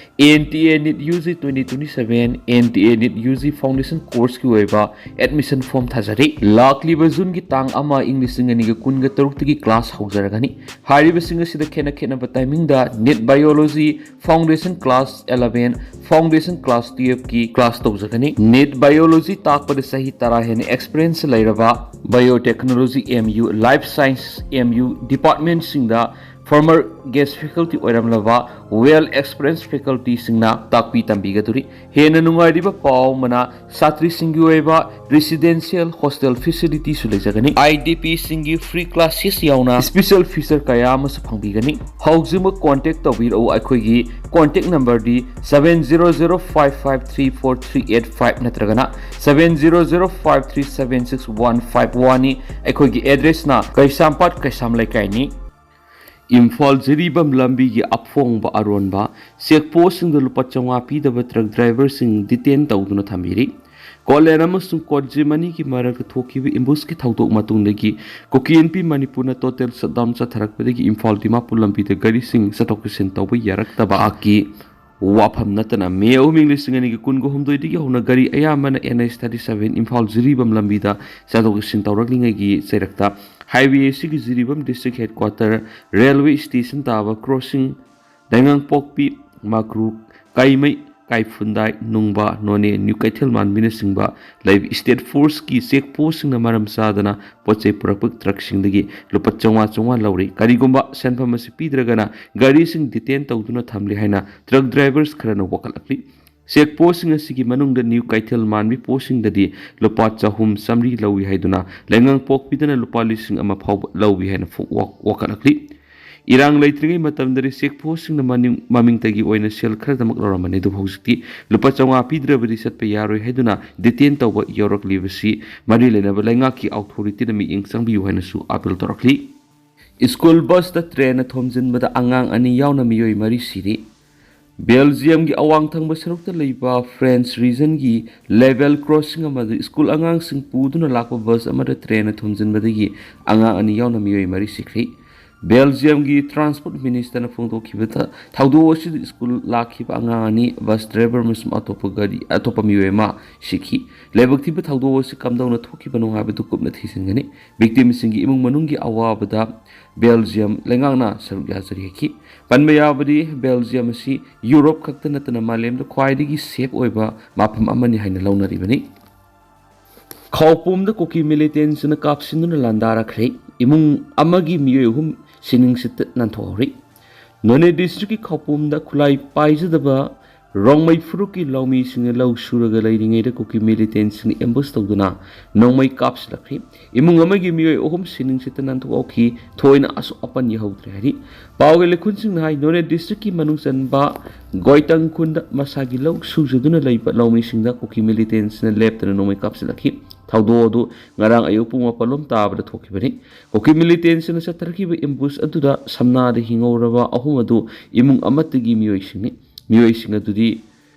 N T A NEET U G twenty twenty seven, N T A NEET U G foundation ꯀꯣꯔꯁꯀꯤ ꯑꯣꯏꯕ ꯑꯦꯗꯃꯤꯁꯟ ꯐꯣꯔꯝ ꯊꯥꯖꯔꯤ꯫ ꯂꯥꯛꯂꯤꯕ ꯖꯨꯟꯒꯤ ꯇꯥꯡ ꯑꯃ, ꯏꯪ ꯂꯤꯁꯤꯡ ꯑꯅꯤꯒ ꯀꯨꯟꯒ ꯇꯔꯨꯛꯇꯒꯤ ꯀ꯭ꯂꯥꯁ ꯍꯧꯖꯔꯒꯅꯤ꯫ ꯍꯥꯏꯔꯤꯕꯁꯤꯡ ꯑꯁꯤꯗ ꯈꯦꯠꯅ ꯈꯦꯠꯅꯕ ꯇꯥꯏꯃꯤꯡꯗ NEET biology foundation class eleven, foundation class twelve ꯀꯤ ꯀ꯭ꯂꯥꯁ ꯇꯧꯖꯒꯅꯤ꯫ ꯅꯤꯠ ꯕꯥꯏꯑꯣꯂꯣꯖꯤ ꯇꯥꯛꯄꯗ ꯆꯍꯤ ꯇꯔꯥ ꯍꯦꯟꯅ ꯑꯦꯛꯁꯄꯤꯔꯤꯌꯦꯟꯁ ꯂꯩꯔꯕ, biotechnology M U, life science M U ꯗꯤꯄꯥꯔꯠꯃꯦꯟꯁꯤꯡꯗ ꯐꯣꯔꯃꯔ ꯒꯦꯁ ꯐꯦꯀꯜꯇꯤ ꯑꯣꯏꯔꯝꯂꯕ ꯋꯦꯜ ꯑꯦꯛꯁꯄꯤꯔꯤꯌꯦꯟꯁ ꯐꯦꯀꯜꯇꯤꯁꯤꯡꯅ ꯇꯥꯛꯄꯤ ꯇꯝꯕꯤꯒꯗꯧꯔꯤ꯫ ꯍꯦꯟꯅ ꯅꯨꯡꯉꯥꯏꯔꯤꯕ ꯄꯥꯎ ꯑꯃꯅ, ꯁꯥꯇ꯭ꯔꯤꯁꯤꯡꯒꯤ ꯑꯣꯏꯕ ꯔꯦꯁꯤꯗꯦꯟꯁꯤꯌꯦꯜ ꯍꯣꯁꯇꯦꯜ ꯐꯦꯁꯤꯂꯤꯇꯤꯁꯨ ꯂꯩꯖꯒꯅꯤ꯫ ꯑꯥꯏ ꯗꯤ ꯄꯤꯁꯤꯡꯒꯤ ꯐ꯭ꯔꯤ ꯀ꯭ꯂꯥꯁꯦꯁ ꯌꯥꯎꯅ ꯁ꯭ꯄꯦꯁꯦꯜ ꯐꯤꯆꯔ ꯀꯌꯥ ꯑꯃꯁꯨ ꯐꯪꯕꯤꯒꯅꯤ꯫ ꯍꯧꯖꯤꯛꯃꯛ ꯀꯣꯟꯇꯦꯛ ꯇꯧꯕꯤꯔꯛꯎ꯫ ꯑꯩꯈꯣꯏꯒꯤ contact ꯅꯝꯕꯔꯗꯤ seven zero zero five five three four three eight five ꯅꯠꯇ꯭ꯔꯒꯅ seven zero zero five three seven six one five one ꯅꯤ꯫ ꯑꯩꯈꯣꯏꯒꯤ ꯑꯦꯗ꯭ꯔꯦꯁꯅ ꯀꯩꯁꯥꯝꯄꯥꯠ ꯀꯩꯁꯥꯝ ꯂꯩꯀꯥꯏꯅꯤ꯫ ꯏꯝꯐꯥꯜ ꯖꯤꯔꯤꯕꯥꯝ ꯂꯝꯕꯤꯒꯤ ꯑꯐꯣꯡꯕ ꯑꯔꯣꯟꯕ ꯆꯦꯛ ꯄꯣꯁꯁꯤꯡꯗ ꯂꯨꯄꯥ ꯆꯥꯝꯃꯉꯥ ꯄꯤꯗꯕ ꯇ꯭ꯔꯛ ꯗ꯭ꯔꯥꯏꯚꯔꯁꯤꯡ ꯗꯤꯇꯦꯟ ꯇꯧꯗꯨꯅ ꯊꯝꯕꯤꯔꯤ꯫ ꯀꯣꯂꯦꯟ ꯑꯃꯁꯨꯡ ꯀꯣꯠꯖꯤꯃꯅꯤꯒꯤ ꯃꯔꯛꯇ ꯊꯣꯛꯈꯤꯕ ꯑꯦꯝꯕꯨꯁꯀꯤ ꯊꯧꯗꯣꯛ ꯃꯇꯨꯡꯗꯒꯤ ꯀꯨꯀꯤ ꯏꯟꯄꯤ ꯃꯅꯤꯄꯨꯔꯅ ꯇꯣꯇꯦꯜ ꯁꯠꯗꯥꯎꯟ ꯆꯠꯊꯔꯛꯄꯗꯒꯤ ꯏꯝꯐꯥꯜ ꯗꯤꯃꯥꯄꯨꯔ ꯂꯝꯕꯤꯗ ꯒꯥꯔꯤꯁꯤꯡ ꯆꯠꯊꯣꯛ ꯆꯠꯁꯤꯟ ꯇꯧꯕ ꯌꯥꯔꯛꯇꯕꯒꯤ ꯋꯥꯐꯝ ꯅꯠꯇꯅ ꯃꯦ ꯑꯍꯨꯝ, ꯏꯪ ꯂꯤꯁꯤꯡ ꯑꯅꯤꯒ ꯀꯨꯟꯒ ꯍꯨꯝꯗꯣꯏꯗꯒꯤ ꯍꯧꯅ ꯒꯥꯔꯤ ꯑꯌꯥꯝꯕꯅ N H thirty seven Imphal Jiribam ꯂꯝꯕꯤꯗ ꯆꯠꯊꯣꯛ ꯆꯠꯁꯤꯟ ꯇꯧꯔꯛꯂꯤꯉꯩꯒꯤ ꯆꯩꯔꯛꯇ ꯍꯥꯏꯋꯦ ꯑꯁꯤꯒꯤ Jiribam district headquarter, railway station ꯇꯥꯕ ꯀ꯭ꯔꯣꯁꯤꯡ, ꯂꯩꯉꯥꯡꯄꯣꯛꯄꯤ, ꯃꯥꯀ꯭ꯔꯨ, ꯀꯥꯏꯃꯩ, ꯀꯥꯏꯐꯨꯟꯗꯥꯏ, ꯅꯨꯡꯕ, ꯅꯣꯅꯦ, ꯅ꯭ꯌꯨ ꯀꯩꯊꯦꯜ ꯃꯥꯟꯕꯤꯅꯆꯤꯡꯕ ꯂꯩꯕ ꯁ꯭ꯇꯦꯠ ꯐꯣꯔꯁꯀꯤ ꯆꯦꯛ ꯄꯣꯁꯁꯤꯡꯅ ꯃꯔꯝ ꯆꯥꯗꯅ ꯄꯣꯠ ꯆꯩ ꯄꯨꯔꯛꯄ ꯇ꯭ꯔꯛꯁꯤꯡꯗꯒꯤ ꯂꯨꯄꯥ ꯆꯥꯝꯃꯉꯥ ꯆꯥꯝꯃꯉꯥ ꯂꯧꯔꯤ꯫ ꯀꯔꯤꯒꯨꯝꯕ ꯁꯦꯟꯐꯝ ꯑꯁꯤ ꯄꯤꯗ꯭ꯔꯒꯅ ꯒꯥꯔꯤꯁꯤꯡ ꯗꯤꯇꯦꯟ ꯇꯧꯗꯨꯅ ꯊꯝꯂꯤ ꯍꯥꯏꯅ ꯇ꯭ꯔꯛ ꯗ꯭ꯔꯥꯏꯚꯔꯁ ꯈꯔꯅ ꯋꯥꯀꯠꯂꯛꯂꯤ꯫ ꯆꯦꯛ ꯄꯣꯁꯁꯤꯡ ꯑꯁꯤꯒꯤ ꯃꯅꯨꯡꯗ ꯅ꯭ꯌꯨ ꯀꯩꯊꯦꯜ ꯃꯥꯟꯕꯤ ꯄꯣꯁꯁꯤꯡꯗꯗꯤ ꯂꯨꯄꯥ ꯆꯍꯨꯝ ꯆꯥꯝꯃꯔꯤ ꯂꯧꯏ ꯍꯥꯏꯗꯨꯅ ꯂꯩꯉꯥꯡꯄꯣꯛꯄꯤꯗꯅ ꯂꯨꯄꯥ ꯂꯤꯁꯤꯡ ꯑꯃ ꯐꯥꯎꯕ ꯂꯧꯏ ꯍꯥꯏꯅ ꯐꯣ-, ꯋꯥ-, ꯋꯥꯀꯠꯂꯛꯂꯤ꯫ ꯏꯔꯥꯡ ꯂꯩꯇ꯭ꯔꯤꯉꯩ ꯃꯇꯝꯗꯗꯤ ꯆꯦꯛ ꯄꯣꯁꯁꯤꯡꯅ ꯃꯅꯤꯡ-, ꯃꯃꯤꯡꯇꯒꯤ ꯑꯣꯏꯅ ꯁꯦꯜ ꯈꯔꯗꯃꯛ ꯂꯧꯔꯝꯕꯅꯤ, ꯑꯗꯨꯕꯨ ꯍꯧꯖꯤꯛꯇꯤ ꯂꯨꯄꯥ ꯆꯥꯝꯃꯉꯥ ꯄꯤꯗ꯭ꯔꯕꯗꯤ ꯆꯠꯄ ꯌꯥꯔꯣꯏ ꯍꯥꯏꯗꯨꯅ ꯗꯤꯇꯦꯟ ꯇꯧꯕ ꯌꯥꯎꯔꯛꯂꯤꯕꯁꯤ ꯃꯔꯤ ꯂꯩꯅꯕ ꯂꯩꯉꯥꯛꯀꯤ ꯑꯣꯊꯣꯔꯤꯇꯤꯅ ꯃꯤꯠꯌꯦꯡ ꯆꯪꯕꯤꯌꯨ ꯍꯥꯏꯅꯁꯨ ꯑꯥꯄꯤꯜ ꯇꯧꯔꯛꯂꯤ꯫ ꯁ꯭ꯀꯨꯜ ꯕꯁꯇ ꯇ꯭ꯔꯦꯟꯅ ꯊꯣꯝꯖꯤꯟꯕꯗ ꯑꯉꯥꯡ ꯑꯅꯤ ꯌꯥꯎꯅ ꯃꯤꯑꯣꯏ ꯃꯔꯤ ꯁꯤꯔꯤ꯫ ꯕꯦꯜꯖꯤꯌꯝꯒꯤ ꯑꯋꯥꯡ ꯊꯪꯕ ꯁꯔꯨꯛꯇ ꯂꯩꯕ ꯐ꯭ꯔꯦꯟꯁ ꯔꯤꯖꯟꯒꯤ ꯂꯦꯕꯦꯜ ꯀ꯭ꯔꯣꯁꯤꯡ ꯑꯃꯗ ꯁ꯭ꯀꯨꯜ ꯑꯉꯥꯡꯁꯤꯡ ꯄꯨꯗꯨꯅ ꯂꯥꯛꯄ ꯕꯁ ꯑꯃꯗ ꯇ꯭ꯔꯦꯟꯅ ꯊꯣꯝꯖꯤꯟꯕꯗꯒꯤ ꯑꯉꯥꯡ ꯑꯅꯤ ꯌꯥꯎꯅ ꯃꯤꯑꯣꯏ ꯃꯔꯤ ꯁꯤꯈ꯭ꯔꯤ꯫ ꯕꯦꯜꯖꯤꯌꯝꯒꯤ ꯇ꯭ꯔꯥꯟꯁꯄꯣꯔꯠ ꯃꯤꯅꯤꯁꯇꯔꯅ ꯐꯣꯡꯗꯣꯛꯈꯤꯕꯗ, ꯊꯧꯗꯣꯛ ꯑꯁꯤꯗ ꯁ꯭ꯀꯨꯜ ꯂꯥꯛꯈꯤꯕ ꯑꯉꯥꯡ ꯑꯅꯤ, ꯕꯁ ꯗ꯭ꯔꯥꯏꯚꯔ ꯑꯃꯁꯨꯡ ꯑꯇꯣꯞꯄ ꯒꯥꯔꯤ, ꯑꯇꯣꯞꯄ ꯃꯤꯑꯣꯏ ꯑꯃ ꯁꯤꯈꯤ꯫ ꯂꯥꯏꯕꯛ ꯊꯤꯕ ꯊꯧꯗꯣꯛ ꯑꯁꯤ ꯀꯝꯗꯧꯅ ꯊꯣꯛꯈꯤꯕꯅꯣ ꯍꯥꯏꯕꯗꯨ ꯀꯨꯞꯅ ꯊꯤꯖꯤꯟꯒꯅꯤ꯫ ꯚꯤꯛꯇꯤꯝꯁꯤꯡꯒꯤ ꯏꯃꯨꯡ ꯃꯅꯨꯡꯒꯤ ꯑꯋꯥꯕꯗ ꯕꯦꯜꯖꯤꯌꯝ ꯂꯩꯉꯥꯛꯅ ꯁꯔꯨꯛ ꯌꯥꯖꯔꯤ ꯍꯥꯏꯈꯤ꯫ ꯄꯟꯕ ꯌꯥꯕꯗꯤ, ꯕꯦꯜꯖꯤꯌꯝ ꯑꯁꯤ ꯌꯨꯔꯣꯞ ꯈꯛꯇ ꯅꯠꯇꯅ ꯃꯥꯂꯦꯝꯗ ꯈ꯭ꯋꯥꯏꯗꯒꯤ ꯁꯦꯐ ꯑꯣꯏꯕ ꯃꯐꯝ ꯑꯃꯅꯤ ꯍꯥꯏꯅ ꯂꯧꯅꯔꯤꯕꯅꯤ꯫ ꯈꯥꯎꯄꯨꯝꯗ ꯀꯨꯀꯤ ꯃꯤꯂꯤꯇꯦꯟꯁꯤꯡꯅ ꯀꯥꯞꯁꯤꯟꯗꯨꯅ ꯂꯥꯟꯗꯥꯔꯛꯈ꯭ꯔꯦ꯫ ꯏꯃꯨꯡ ꯑꯃꯒꯤ ꯃꯤꯑꯣꯏ ꯑꯍꯨꯝ ꯁꯤꯅꯤꯡꯁꯤꯠꯇ ꯅꯥꯟꯊꯣꯛꯍꯧꯔꯤ꯫ ꯅꯣꯅꯦ ꯗꯤꯁꯇ꯭ꯔꯤꯛꯀꯤ ꯈꯥꯎꯄꯨꯝꯗ ꯈꯨꯠꯂꯥꯏ ꯄꯥꯏꯖꯗꯕ ꯔꯣꯡꯃꯩ ꯐꯨꯔꯨꯞꯀꯤ ꯂꯧꯃꯤꯁꯤꯡꯅ ꯂꯧ ꯁꯨꯔꯒ ꯂꯩꯔꯤꯉꯩꯗ ꯀꯨꯀꯤ ꯃꯤꯂꯤꯇꯦꯟꯁꯤꯡꯅ ꯑꯦꯝꯕꯨꯁ ꯇꯧꯗꯨꯅ ꯅꯣꯡꯃꯩ ꯀꯥꯞꯁꯤꯜꯂꯛꯈ꯭ꯔꯤ꯫ ꯏꯃꯨꯡ ꯑꯃꯒꯤ ꯃꯤꯑꯣꯏ ꯑꯍꯨꯝ ꯁꯤꯅꯤꯡꯁꯤꯠꯇ ꯅꯥꯟꯊꯣꯛꯍꯧꯈꯤ꯫ ꯊꯣꯏꯅ ꯑꯁꯣꯛ ꯑꯄꯟ ꯌꯥꯎꯍꯧꯗ꯭ꯔꯦ ꯍꯥꯏꯔꯤ꯫ ꯄꯥꯎꯒꯤ ꯂꯩꯈꯨꯟꯁꯤꯡꯅ ꯍꯥꯏ, ꯅꯣꯅꯦ ꯗꯤꯁꯇ꯭ꯔꯤꯛꯀꯤ ꯃꯅꯨꯡ ꯆꯟꯕ ꯒꯣꯏꯇꯪ ꯈꯨꯟꯗ ꯃꯁꯥꯒꯤ ꯂꯧ ꯁꯨꯖꯗꯨꯅ ꯂꯩꯕ ꯂꯧꯃꯤꯁꯤꯡꯗ ꯀꯨꯀꯤ ꯃꯤꯂꯤꯇꯦꯟꯁꯤꯡꯅ ꯂꯦꯞꯇꯅ ꯅꯣꯡꯃꯩ ꯀꯥꯞꯁꯤꯜꯂꯛꯈꯤ꯫ ꯊꯧꯗꯣꯛ ꯑꯗꯨ ꯉꯔꯥꯡ ꯑꯌꯨꯛ ꯄꯨꯡ ꯃꯥꯄꯜ ꯂꯣꯝ ꯇꯥꯕꯗ ꯊꯣꯛꯈꯤꯕꯅꯤ꯫ ꯀꯨꯀꯤ ꯃꯤꯂꯤꯇꯦꯟꯁꯤꯡꯅ ꯆꯠꯊꯔꯛꯈꯤꯕ ꯑꯦꯝꯕꯨꯁ ꯑꯗꯨꯗ ꯁꯝꯅꯥꯗ ꯍꯤꯡꯍꯧꯔꯕ ꯑꯍꯨꯝ ꯑꯗꯨ ꯏꯃꯨꯡ ꯑꯃꯠꯇꯒꯤ ꯃꯤꯑꯣꯏꯁꯤꯡꯅꯤ꯫ ꯃꯤꯑꯣꯏꯁꯤꯡ ꯑꯗꯨꯗꯤ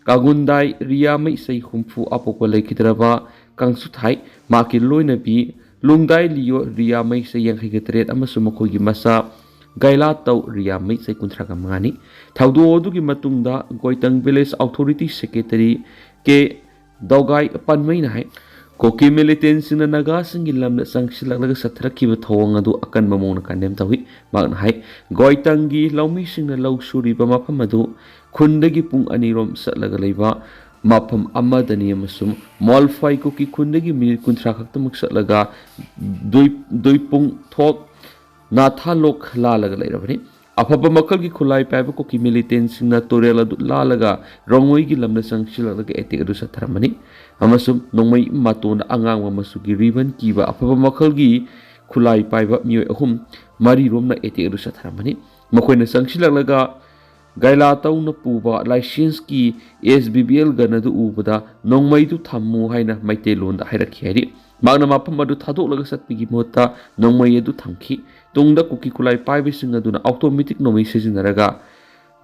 ꯀꯥꯒꯨꯟꯗꯥꯏ ꯔꯤꯌꯥꯃꯩ ꯆꯍꯤ ꯍꯨꯝꯐꯨ, ꯑꯄꯣꯛꯄ ꯂꯩꯈꯤꯗ꯭ꯔꯕ ꯀꯥꯡꯁꯨꯊꯥꯏ, ꯃꯍꯥꯛꯀꯤ ꯂꯣꯏꯅꯕꯤ ꯂꯨꯡꯗꯥꯏ ꯂꯤꯌꯣ ꯔꯤꯌꯥꯃꯩ ꯆꯍꯤ ꯌꯥꯡꯈꯩꯒ ꯇꯔꯦꯠ ꯑꯃꯁꯨꯡ ꯃꯈꯣꯏꯒꯤ ꯃꯆꯥ ꯒꯥꯏꯂꯥꯇꯧ ꯔꯤꯌꯥꯃꯩ ꯆꯍꯤ ꯀꯨꯟꯊ꯭ꯔꯥꯒ ꯃꯉꯥꯅꯤ꯫ ꯊꯧꯗꯣꯛ ꯑꯗꯨꯒꯤ ꯃꯇꯨꯡꯗ ꯒꯣꯏꯇꯪ ꯚꯤꯂꯦꯖ ꯑꯣꯊꯣꯔꯤꯇꯤ ꯁꯦꯀ꯭ꯔꯦꯇꯔꯤ ꯀꯦ ꯗꯧꯒꯥꯏ ꯄꯟꯃꯩꯅ ꯍꯥꯏ, ꯀꯨꯀꯤ ꯃꯤꯂꯤꯇꯦꯟꯁꯤꯡꯅ ꯅꯥꯒꯥꯁꯤꯡꯒꯤ ꯂꯝꯗ ꯆꯪꯁꯤꯜꯂꯛꯂꯒ ꯆꯠꯊꯔꯛꯈꯤꯕ ꯊꯧꯑꯣꯡ ꯑꯗꯨ ꯑꯀꯟꯕ ꯃꯑꯣꯡꯗ ꯀꯟꯗꯦꯝ ꯇꯧꯏ꯫ ꯃꯍꯥꯛꯅ ꯍꯥꯏ, ꯒꯣꯏꯇꯪꯒꯤ ꯂꯧꯃꯤꯁꯤꯡꯅ ꯂꯧ ꯁꯨꯔꯤꯕ ꯃꯐꯝ ꯑꯗꯨ ꯈꯨꯟꯗꯒꯤ ꯄꯨꯡ ꯑꯅꯤꯔꯣꯝ ꯆꯠꯂꯒ ꯂꯩꯕ ꯃꯐꯝ ꯑꯃꯗꯅꯤ ꯑꯃꯁꯨꯡ ꯃꯣꯜꯐꯥꯏ ꯀꯨꯀꯤ ꯈꯨꯟꯗꯒꯤ ꯃꯤꯅꯤꯠ ꯀꯨꯟꯊ꯭ꯔꯥ ꯈꯛꯇꯃꯛ ꯆꯠꯂꯒ ꯗꯨꯏ-, ꯗꯨꯏꯄꯨꯡ ꯊꯣꯛ ꯅꯥꯊꯥꯂꯣꯛ ꯂꯥꯜꯂꯒ ꯂꯩꯔꯕꯅꯤ꯫ ꯑꯐꯕ ꯃꯈꯜꯒꯤ ꯈꯨꯠꯂꯥꯏ ꯄꯥꯏꯕ ꯀꯨꯀꯤ ꯃꯤꯂꯤꯇꯦꯟꯁꯤꯡꯅ ꯇꯨꯔꯦꯜ ꯑꯗꯨ ꯂꯥꯜꯂꯒ ꯔꯣꯡꯃꯩꯒꯤ ꯂꯝꯗ ꯆꯪꯁꯤꯜꯂꯛꯂꯒ ꯑꯦꯇꯦꯛ ꯑꯗꯨ ꯆꯠꯊꯔꯝꯕꯅꯤ ꯑꯃꯁꯨꯡ ꯅꯣꯡꯃꯩ ꯃꯇꯣꯟꯗ ꯑꯉꯥꯡꯕ ꯃꯆꯨꯒꯤ ꯔꯤꯕꯟ ꯀꯤꯕ ꯑꯐꯕ ꯃꯈꯜꯒꯤ ꯈꯨꯠꯂꯥꯏ ꯄꯥꯏꯕ ꯃꯤꯑꯣꯏ ꯑꯍꯨꯝ ꯃꯔꯤꯔꯣꯝꯅ ꯑꯦꯇꯦꯛ ꯑꯗꯨ ꯆꯠꯊꯔꯝꯕꯅꯤ꯫ ꯃꯈꯣꯏꯅ ꯆꯪꯁꯤꯜꯂꯛꯂꯒ ꯒꯥꯏꯂꯥꯇꯧꯅ ꯄꯨꯕ ꯂꯥꯏꯁꯦꯟꯁꯀꯤ ꯑꯦꯁ ꯕꯤ ꯕꯤ ꯑꯦꯜ ꯒꯟ ꯑꯗꯨ ꯎꯕꯗ ꯅꯣꯡꯃꯩꯗꯨ ꯊꯝꯃꯨ ꯍꯥꯏꯅ ꯃꯩꯇꯩꯂꯣꯟꯗ ꯍꯥꯏꯔꯛꯈꯤ ꯍꯥꯏꯔꯤ꯫ ꯃꯍꯥꯛꯅ ꯃꯐꯝ ꯑꯗꯨ ꯊꯥꯗꯣꯛꯂꯒ ꯆꯠꯄꯒꯤ ꯃꯍꯨꯠꯇ ꯅꯣꯡꯃꯩ ꯑꯗꯨ ꯊꯝꯈꯤ꯫ ꯇꯨꯡꯗ ꯀꯨꯀꯤ ꯈꯨꯠꯂꯥꯏ ꯄꯥꯏꯕꯁꯤꯡ ꯑꯗꯨꯅ ꯑꯣꯇꯣꯃꯦꯇꯤꯛ ꯅꯣꯡꯃꯩ ꯁꯤꯖꯤꯟꯅꯔꯒ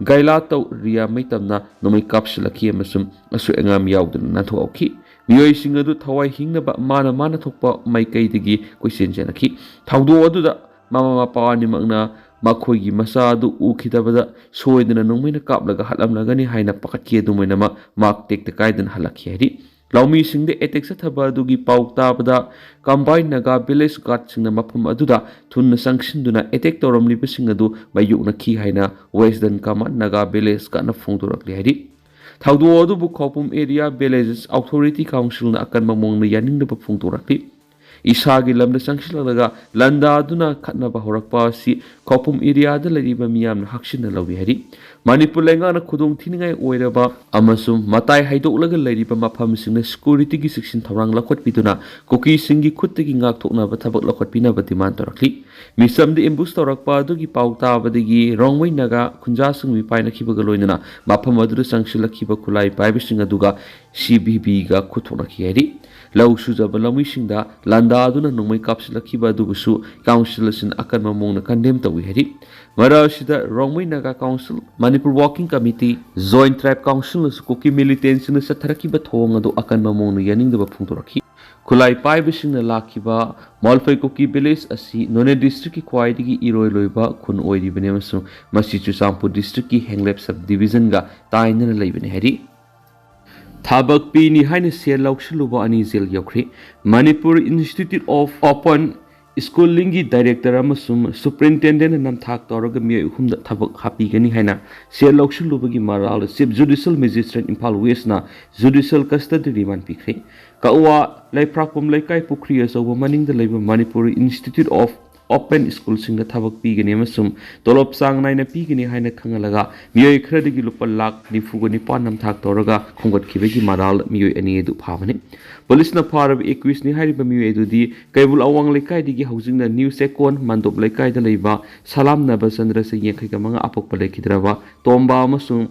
ꯒꯥꯏꯂꯥꯇꯧ ꯔꯤꯌꯥ ꯃꯩꯇꯝꯅ ꯅꯣꯡꯃꯩ ꯀꯥꯞꯁꯤꯜꯂꯛꯈꯤ ꯑꯃꯁꯨꯡ ꯑꯁꯣꯏ ꯑꯉꯥꯝ ꯌꯥꯎꯗꯅ ꯅꯥꯟꯊꯣꯛꯍꯧꯈꯤ꯫ ꯃꯤꯑꯣꯏꯁꯤꯡ ꯑꯗꯨ ꯊꯋꯥꯏ ꯍꯤꯡꯅꯕ ꯃꯥꯅ ꯃꯥꯅ ꯊꯣꯛꯄ ꯃꯥꯏꯀꯩꯗꯒꯤ ꯀꯣꯏꯆꯦꯟ ꯆꯦꯜꯂꯛꯈꯤ꯫ ꯊꯧꯗꯣꯛ ꯑꯗꯨꯗ ꯃꯃꯥ ꯃꯄꯥ ꯑꯅꯤꯃꯛꯅ ꯃꯈꯣꯏꯒꯤ ꯃꯆꯥ ꯑꯗꯨ ꯎꯈꯤꯗꯕꯗ ꯁꯣꯏꯗꯅ ꯅꯣꯡꯃꯩꯅ ꯀꯥꯞꯂꯒ ꯍꯥꯠꯂꯝꯂꯒꯅꯤ ꯍꯥꯏꯅ ꯄꯥꯈꯠꯈꯤ꯫ ꯑꯗꯨꯝ ꯑꯣꯏꯅꯃꯛ ꯃꯍꯥꯛ ꯇꯦꯛꯇ ꯀꯥꯏꯗꯅ ꯍꯜꯂꯛꯈꯤ ꯍꯥꯏꯔꯤ꯫ ꯂꯧꯃꯤꯁꯤꯡꯗ ꯑꯦꯇꯦꯛ ꯆꯠꯊꯕ ꯑꯗꯨꯒꯤ ꯄꯥꯎ ꯇꯥꯕꯗ ꯀꯝꯕꯥꯏꯟ ꯅꯥꯒꯥ ꯚꯤꯂꯦꯖ ꯒꯥꯔꯗꯁꯤꯡꯅ ꯃꯐꯝ ꯑꯗꯨꯗ ꯊꯨꯅ ꯆꯪꯁꯤꯟꯗꯨꯅ ꯑꯦꯇꯦꯛ ꯇꯧꯔꯝꯂꯤꯕꯁꯤꯡ ꯑꯗꯨ ꯃꯥꯌꯣꯛꯅꯈꯤ ꯍꯥꯏꯅ ꯋꯦꯁꯇꯔꯟ ꯀꯃꯥꯟ ꯅꯥꯒꯥ ꯚꯤꯂꯦꯖ ꯒꯥꯔꯗꯅ ꯐꯣꯡꯗꯣꯔꯛꯂꯤ ꯍꯥꯏꯔꯤ꯫ ꯊꯧꯗꯣꯛ ꯑꯗꯨꯕꯨ ꯈꯧꯄꯨꯝ ꯑꯦꯔꯤꯌꯥ ꯚꯤꯂꯦꯖꯦꯁ ꯑꯣꯊꯣꯔꯤꯇꯤ ꯀꯥꯎꯟꯁꯤꯜꯅ ꯑꯀꯟꯕ ꯃꯑꯣꯡꯗ ꯌꯥꯅꯤꯡꯗꯕ ꯐꯣꯡꯗꯣꯔꯛꯂꯤ꯫ ꯏꯁꯥꯒꯤ ꯂꯝꯗ ꯆꯪꯁꯤꯜꯂꯛꯂꯒ ꯂꯥꯟꯗꯥꯗꯨꯅ ꯈꯠꯅꯕ ꯍꯧꯔꯛꯄ ꯑꯁꯤ ꯈꯧꯄꯨꯝ ꯑꯦꯔꯤꯌꯥꯗ ꯂꯩꯔꯤꯕ ꯃꯤꯌꯥꯝꯅ ꯍꯛꯆꯤꯟꯅ ꯂꯧꯏ ꯍꯥꯏꯔꯤ꯫ ꯃꯅꯤꯄꯨꯔ ꯂꯩꯉꯥꯛꯅ ꯈꯨꯗꯣꯡ ꯊꯤꯅꯤꯡꯉꯥꯏ ꯑꯣꯏꯔꯕ ꯑꯃꯁꯨꯡ ꯃꯇꯥꯏ ꯍꯥꯏꯗꯣꯛꯂꯒ ꯂꯩꯔꯤꯕ ꯃꯐꯝꯁꯤꯡꯗ ꯁꯦꯀ꯭ꯌꯨꯔꯤꯇꯤꯒꯤ ꯆꯦꯛꯁꯤꯟ ꯊꯧꯔꯥꯡ ꯂꯧꯈꯠꯄꯤꯗꯨꯅ ꯀꯨꯀꯤꯁꯤꯡꯒꯤ ꯈꯨꯠꯇꯒꯤ ꯉꯥꯛꯊꯣꯛꯅꯕ ꯊꯕꯛ ꯂꯧꯈꯠꯄꯤꯅꯕ ꯗꯤꯃꯥꯟ ꯇꯧꯔꯛꯂꯤ꯫ ꯃꯤꯆꯝꯗ ꯑꯦꯝꯕꯨꯁ ꯇꯧꯔꯛꯄ ꯑꯗꯨꯒꯤ ꯄꯥꯎ ꯇꯥꯕꯗꯒꯤ ꯔꯣꯡꯃꯩ ꯅꯥꯒꯥ ꯈꯨꯟꯖꯥꯁꯤꯡ ꯃꯤꯄꯥꯏꯅꯈꯤꯕꯒ ꯂꯣꯏꯅꯅ ꯃꯐꯝ ꯑꯗꯨꯗ ꯆꯪꯁꯤꯜꯂꯛꯈꯤꯕ ꯈꯨꯠꯂꯥꯏ ꯄꯥꯏꯕꯁꯤꯡ ꯑꯗꯨꯒ ꯁꯤ ꯚꯤ ꯕꯤꯒ ꯈꯨꯠꯊꯣꯛꯅꯈꯤ ꯍꯥꯏꯔꯤ꯫ ꯂꯧ ꯁꯨꯖꯕ ꯂꯧꯃꯤꯁꯤꯡꯗ ꯂꯥꯟꯗꯥꯗꯨꯅ ꯅꯣꯡꯃꯩ ꯀꯥꯞꯁꯤꯜꯂꯛꯈꯤꯕ ꯑꯗꯨꯕꯨꯁꯨ ꯀꯥꯎꯟꯁꯤꯜ ꯑꯁꯤꯅ ꯑꯀꯟꯕ ꯃꯑꯣꯡꯗ ꯀꯟꯗꯦꯝ ꯇꯧꯏ ꯍꯥꯏꯔꯤ꯫ ꯃꯔꯛ ꯑꯁꯤꯗ Rongmei Naga council, Manipur working committee, joint tribe ꯀꯥꯎꯟꯁꯤꯜꯅꯁꯨ ꯀꯨꯀꯤ ꯃꯤꯂꯤꯇꯦꯟꯁꯤꯡꯅ ꯆꯠꯊꯔꯛꯈꯤꯕ ꯊꯧꯑꯣꯡ ꯑꯗꯨ ꯑꯀꯟꯕ ꯃꯑꯣꯡꯗ ꯌꯥꯅꯤꯡꯗꯕ ꯐꯣꯡꯗꯣꯔꯛꯈꯤ꯫ ꯈꯨꯠꯂꯥꯏ ꯄꯥꯏꯕꯁꯤꯡꯅ ꯂꯥꯛꯈꯤꯕ ꯃꯣꯜꯐꯩ ꯀꯨꯀꯤ ꯚꯤꯂꯦꯖ ꯑꯁꯤ ꯅꯣꯅꯦ ꯗꯤꯁꯇ꯭ꯔꯤꯛꯀꯤ ꯈ꯭ꯋꯥꯏꯗꯒꯤ ꯏꯔꯣꯏ ꯂꯣꯏꯕ ꯈꯨꯟ ꯑꯣꯏꯔꯤꯕꯅꯤ ꯑꯃꯁꯨꯡ ꯃꯁꯤ ꯆꯨꯔꯆꯥꯟꯄꯨꯔ ꯗꯤꯁꯇ꯭ꯔꯤꯛꯀꯤ ꯍꯦꯡꯂꯦꯞ ꯁꯕ ꯗꯤꯕꯤꯖꯟꯒ ꯇꯥꯏꯅꯅ ꯂꯩꯕꯅꯤ ꯍꯥꯏꯔꯤ꯫ ꯊꯕꯛ ꯄꯤꯅꯤ ꯍꯥꯏꯅ ꯁꯦꯜ ꯂꯧꯁꯤꯜꯂꯨꯕ ꯑꯅꯤ ꯖꯦꯜ ꯌꯧꯈ꯭ꯔꯦ꯫ ꯃꯅꯤꯄꯨꯔ ꯏꯟꯁꯇꯤꯇ꯭ꯌꯨꯠ ꯑꯣꯐ ꯑꯣꯄꯟ ꯁ꯭ꯀꯨꯂꯤꯡꯒꯤ ꯗꯥꯏꯔꯦꯛꯇꯔ ꯑꯃꯁꯨꯡ ꯁꯨꯄ꯭ꯔꯤꯟꯇꯦꯟꯗꯦꯟꯠꯅ ꯅꯝꯊꯥꯛ ꯇꯧꯔꯒ ꯃꯤꯑꯣꯏ ꯑꯍꯨꯝꯗ ꯊꯕꯛ ꯍꯥꯞꯄꯤꯒꯅꯤ ꯍꯥꯏꯅ ꯁꯦꯜ ꯂꯧꯁꯤꯜꯂꯨꯕꯒꯤ ꯃꯔꯥꯜꯗ ꯆꯤꯐ ꯖꯨꯗꯤꯁꯤꯌꯦꯜ ꯃꯦꯖꯤꯁꯇ꯭ꯔꯦꯠ ꯏꯝꯐꯥꯜ ꯋꯦꯁꯅ ꯖꯨꯗꯤꯁꯤꯌꯦꯜ ꯀꯁꯇꯗꯤ ꯔꯤꯃꯥꯟ ꯄꯤꯈ꯭ꯔꯦ꯫ ꯀꯛꯋꯥ ꯂꯩꯐ꯭ꯔꯥꯛꯄꯝ ꯂꯩꯀꯥꯏ ꯄꯨꯈ꯭ꯔꯤ ꯑꯆꯧꯕ ꯃꯅꯤꯡꯗ ꯂꯩꯕ ꯃꯅꯤꯄꯨꯔ ꯏꯟꯁꯇꯤꯇ꯭ꯌꯨꯠ ꯑꯣꯐ ꯑꯣꯄꯟ ꯁ꯭ꯀꯨꯜꯁꯤꯡꯗ ꯊꯕꯛ ꯄꯤꯒꯅꯤ ꯑꯃꯁꯨꯡ ꯇꯣꯂꯣꯞ ꯆꯥꯡ ꯅꯥꯏꯅ ꯄꯤꯒꯅꯤ ꯍꯥꯏꯅ ꯈꯪꯍꯜꯂꯒ ꯃꯤꯑꯣꯏ ꯈꯔꯗꯒꯤ ꯂꯨꯄꯥ ꯂꯥꯈ ꯅꯤꯐꯨꯒ ꯅꯤꯄꯥꯟ ꯅꯝꯊꯥꯛ ꯇꯧꯔꯒ ꯈꯣꯝꯒꯠꯈꯤꯕꯒꯤ ꯃꯔꯥꯜ ꯃꯤꯑꯣꯏ ꯑꯅꯤ ꯑꯗꯨ ꯐꯥꯕꯅꯤ꯫ ꯄꯨꯂꯤꯁꯅ ꯐꯥꯔꯕ ꯑꯦꯀ꯭ꯌꯨꯁꯅꯤ ꯍꯥꯏꯔꯤꯕ ꯃꯤꯑꯣꯏ ꯑꯗꯨꯗꯤ ꯀꯩꯕꯨꯜ ꯑꯋꯥꯡ ꯂꯩꯀꯥꯏꯗꯒꯤ ꯍꯧꯖꯤꯛꯅ ꯅ꯭ꯌꯨ ꯆꯦꯛꯀꯣꯟ ꯃꯟꯗꯣꯞ ꯂꯩꯀꯥꯏꯗ ꯂꯩꯕ ꯁꯂꯥꯝꯅꯕ ꯆꯟꯗ꯭ꯔ ꯆꯍꯤ ꯌꯥꯡꯈꯩꯒ ꯃꯉꯥ ꯑꯄꯣꯛꯄ ꯂꯩꯈꯤꯗ꯭ꯔꯕ ꯇꯣꯝꯕ ꯑꯃꯁꯨꯡ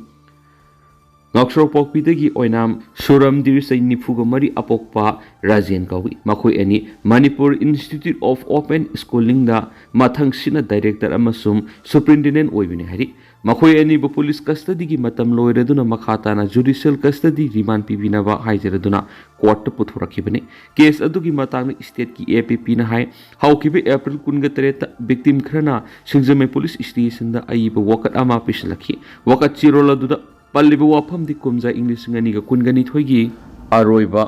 ꯉꯥꯛꯁꯣꯔ ꯄꯣꯛꯄꯤꯗꯒꯤ ꯑꯣꯏꯅꯥꯝ ꯁꯨꯔꯝꯗꯤꯔ, ꯆꯍꯤ ꯅꯤꯐꯨꯒ ꯃꯔꯤ, ꯑꯄꯣꯛꯄ ꯔꯥꯖꯦꯟ ꯀꯧꯏ꯫ ꯃꯈꯣꯏ ꯑꯅꯤ ꯃꯅꯤꯄꯨꯔ ꯏꯟꯁꯇꯤꯇ꯭ꯌꯨꯠ ꯑꯣꯐ ꯑꯣꯄꯟ ꯁ꯭ꯀꯨꯂꯤꯡꯗ ꯃꯊꯪꯁꯤꯠꯅ ꯗꯥꯏꯔꯦꯛꯇꯔ ꯑꯃꯁꯨꯡ ꯁꯨꯄꯔꯤꯟꯇꯦꯟꯗꯦꯟ ꯑꯣꯏꯕꯅꯤ ꯍꯥꯏꯔꯤ꯫ ꯃꯈꯣꯏ ꯑꯅꯤꯕꯨ ꯄꯨꯂꯤꯁ ꯀꯁꯇꯗꯤꯒꯤ ꯃꯇꯝ ꯂꯣꯏꯔꯗꯨꯅ ꯃꯈꯥ ꯇꯥꯅ ꯖꯨꯗꯤꯁꯤꯌꯦꯜ ꯀꯁꯇꯗꯤ ꯔꯤꯃꯥꯟ ꯄꯤꯕꯤꯅꯕ ꯍꯥꯏꯖꯔꯗꯨꯅ ꯀꯣꯔꯠꯇ ꯄꯨꯊꯣꯔꯛꯈꯤꯕꯅꯤ꯫ ꯀꯦꯁ ꯑꯗꯨꯒꯤ ꯃꯇꯥꯡꯗ ꯁ꯭ꯇꯦꯠꯀꯤ ꯑꯦ ꯄꯤ ꯄꯤꯅ ꯍꯥꯏ, ꯍꯧꯈꯤꯕ ꯑꯦꯄ꯭ꯔꯤꯜ ꯀꯨꯟꯒ ꯇꯔꯦꯠꯇ ꯚꯤꯛꯇꯤꯝ ꯈꯔꯅ ꯁꯤꯡꯖꯃꯩ ꯄꯨꯂꯤꯁ ꯁ꯭ꯇꯦꯁꯟꯗ ꯑꯏꯕ ꯋꯥꯀꯠ ꯑꯃ ꯄꯤꯁꯤꯜꯂꯛꯈꯤ꯫ ꯋꯥꯀꯠ ꯆꯦꯔꯣꯜ ꯑꯗꯨꯗ ꯄꯜꯂꯤꯕ ꯋꯥꯐꯝꯗꯤ ꯀꯨꯝꯖꯥ ꯏꯪ ꯂꯤꯁꯤꯡ ꯑꯅꯤꯒ ꯀꯨꯟꯒ ꯅꯤꯊꯣꯏꯒꯤ ꯑꯔꯣꯏꯕ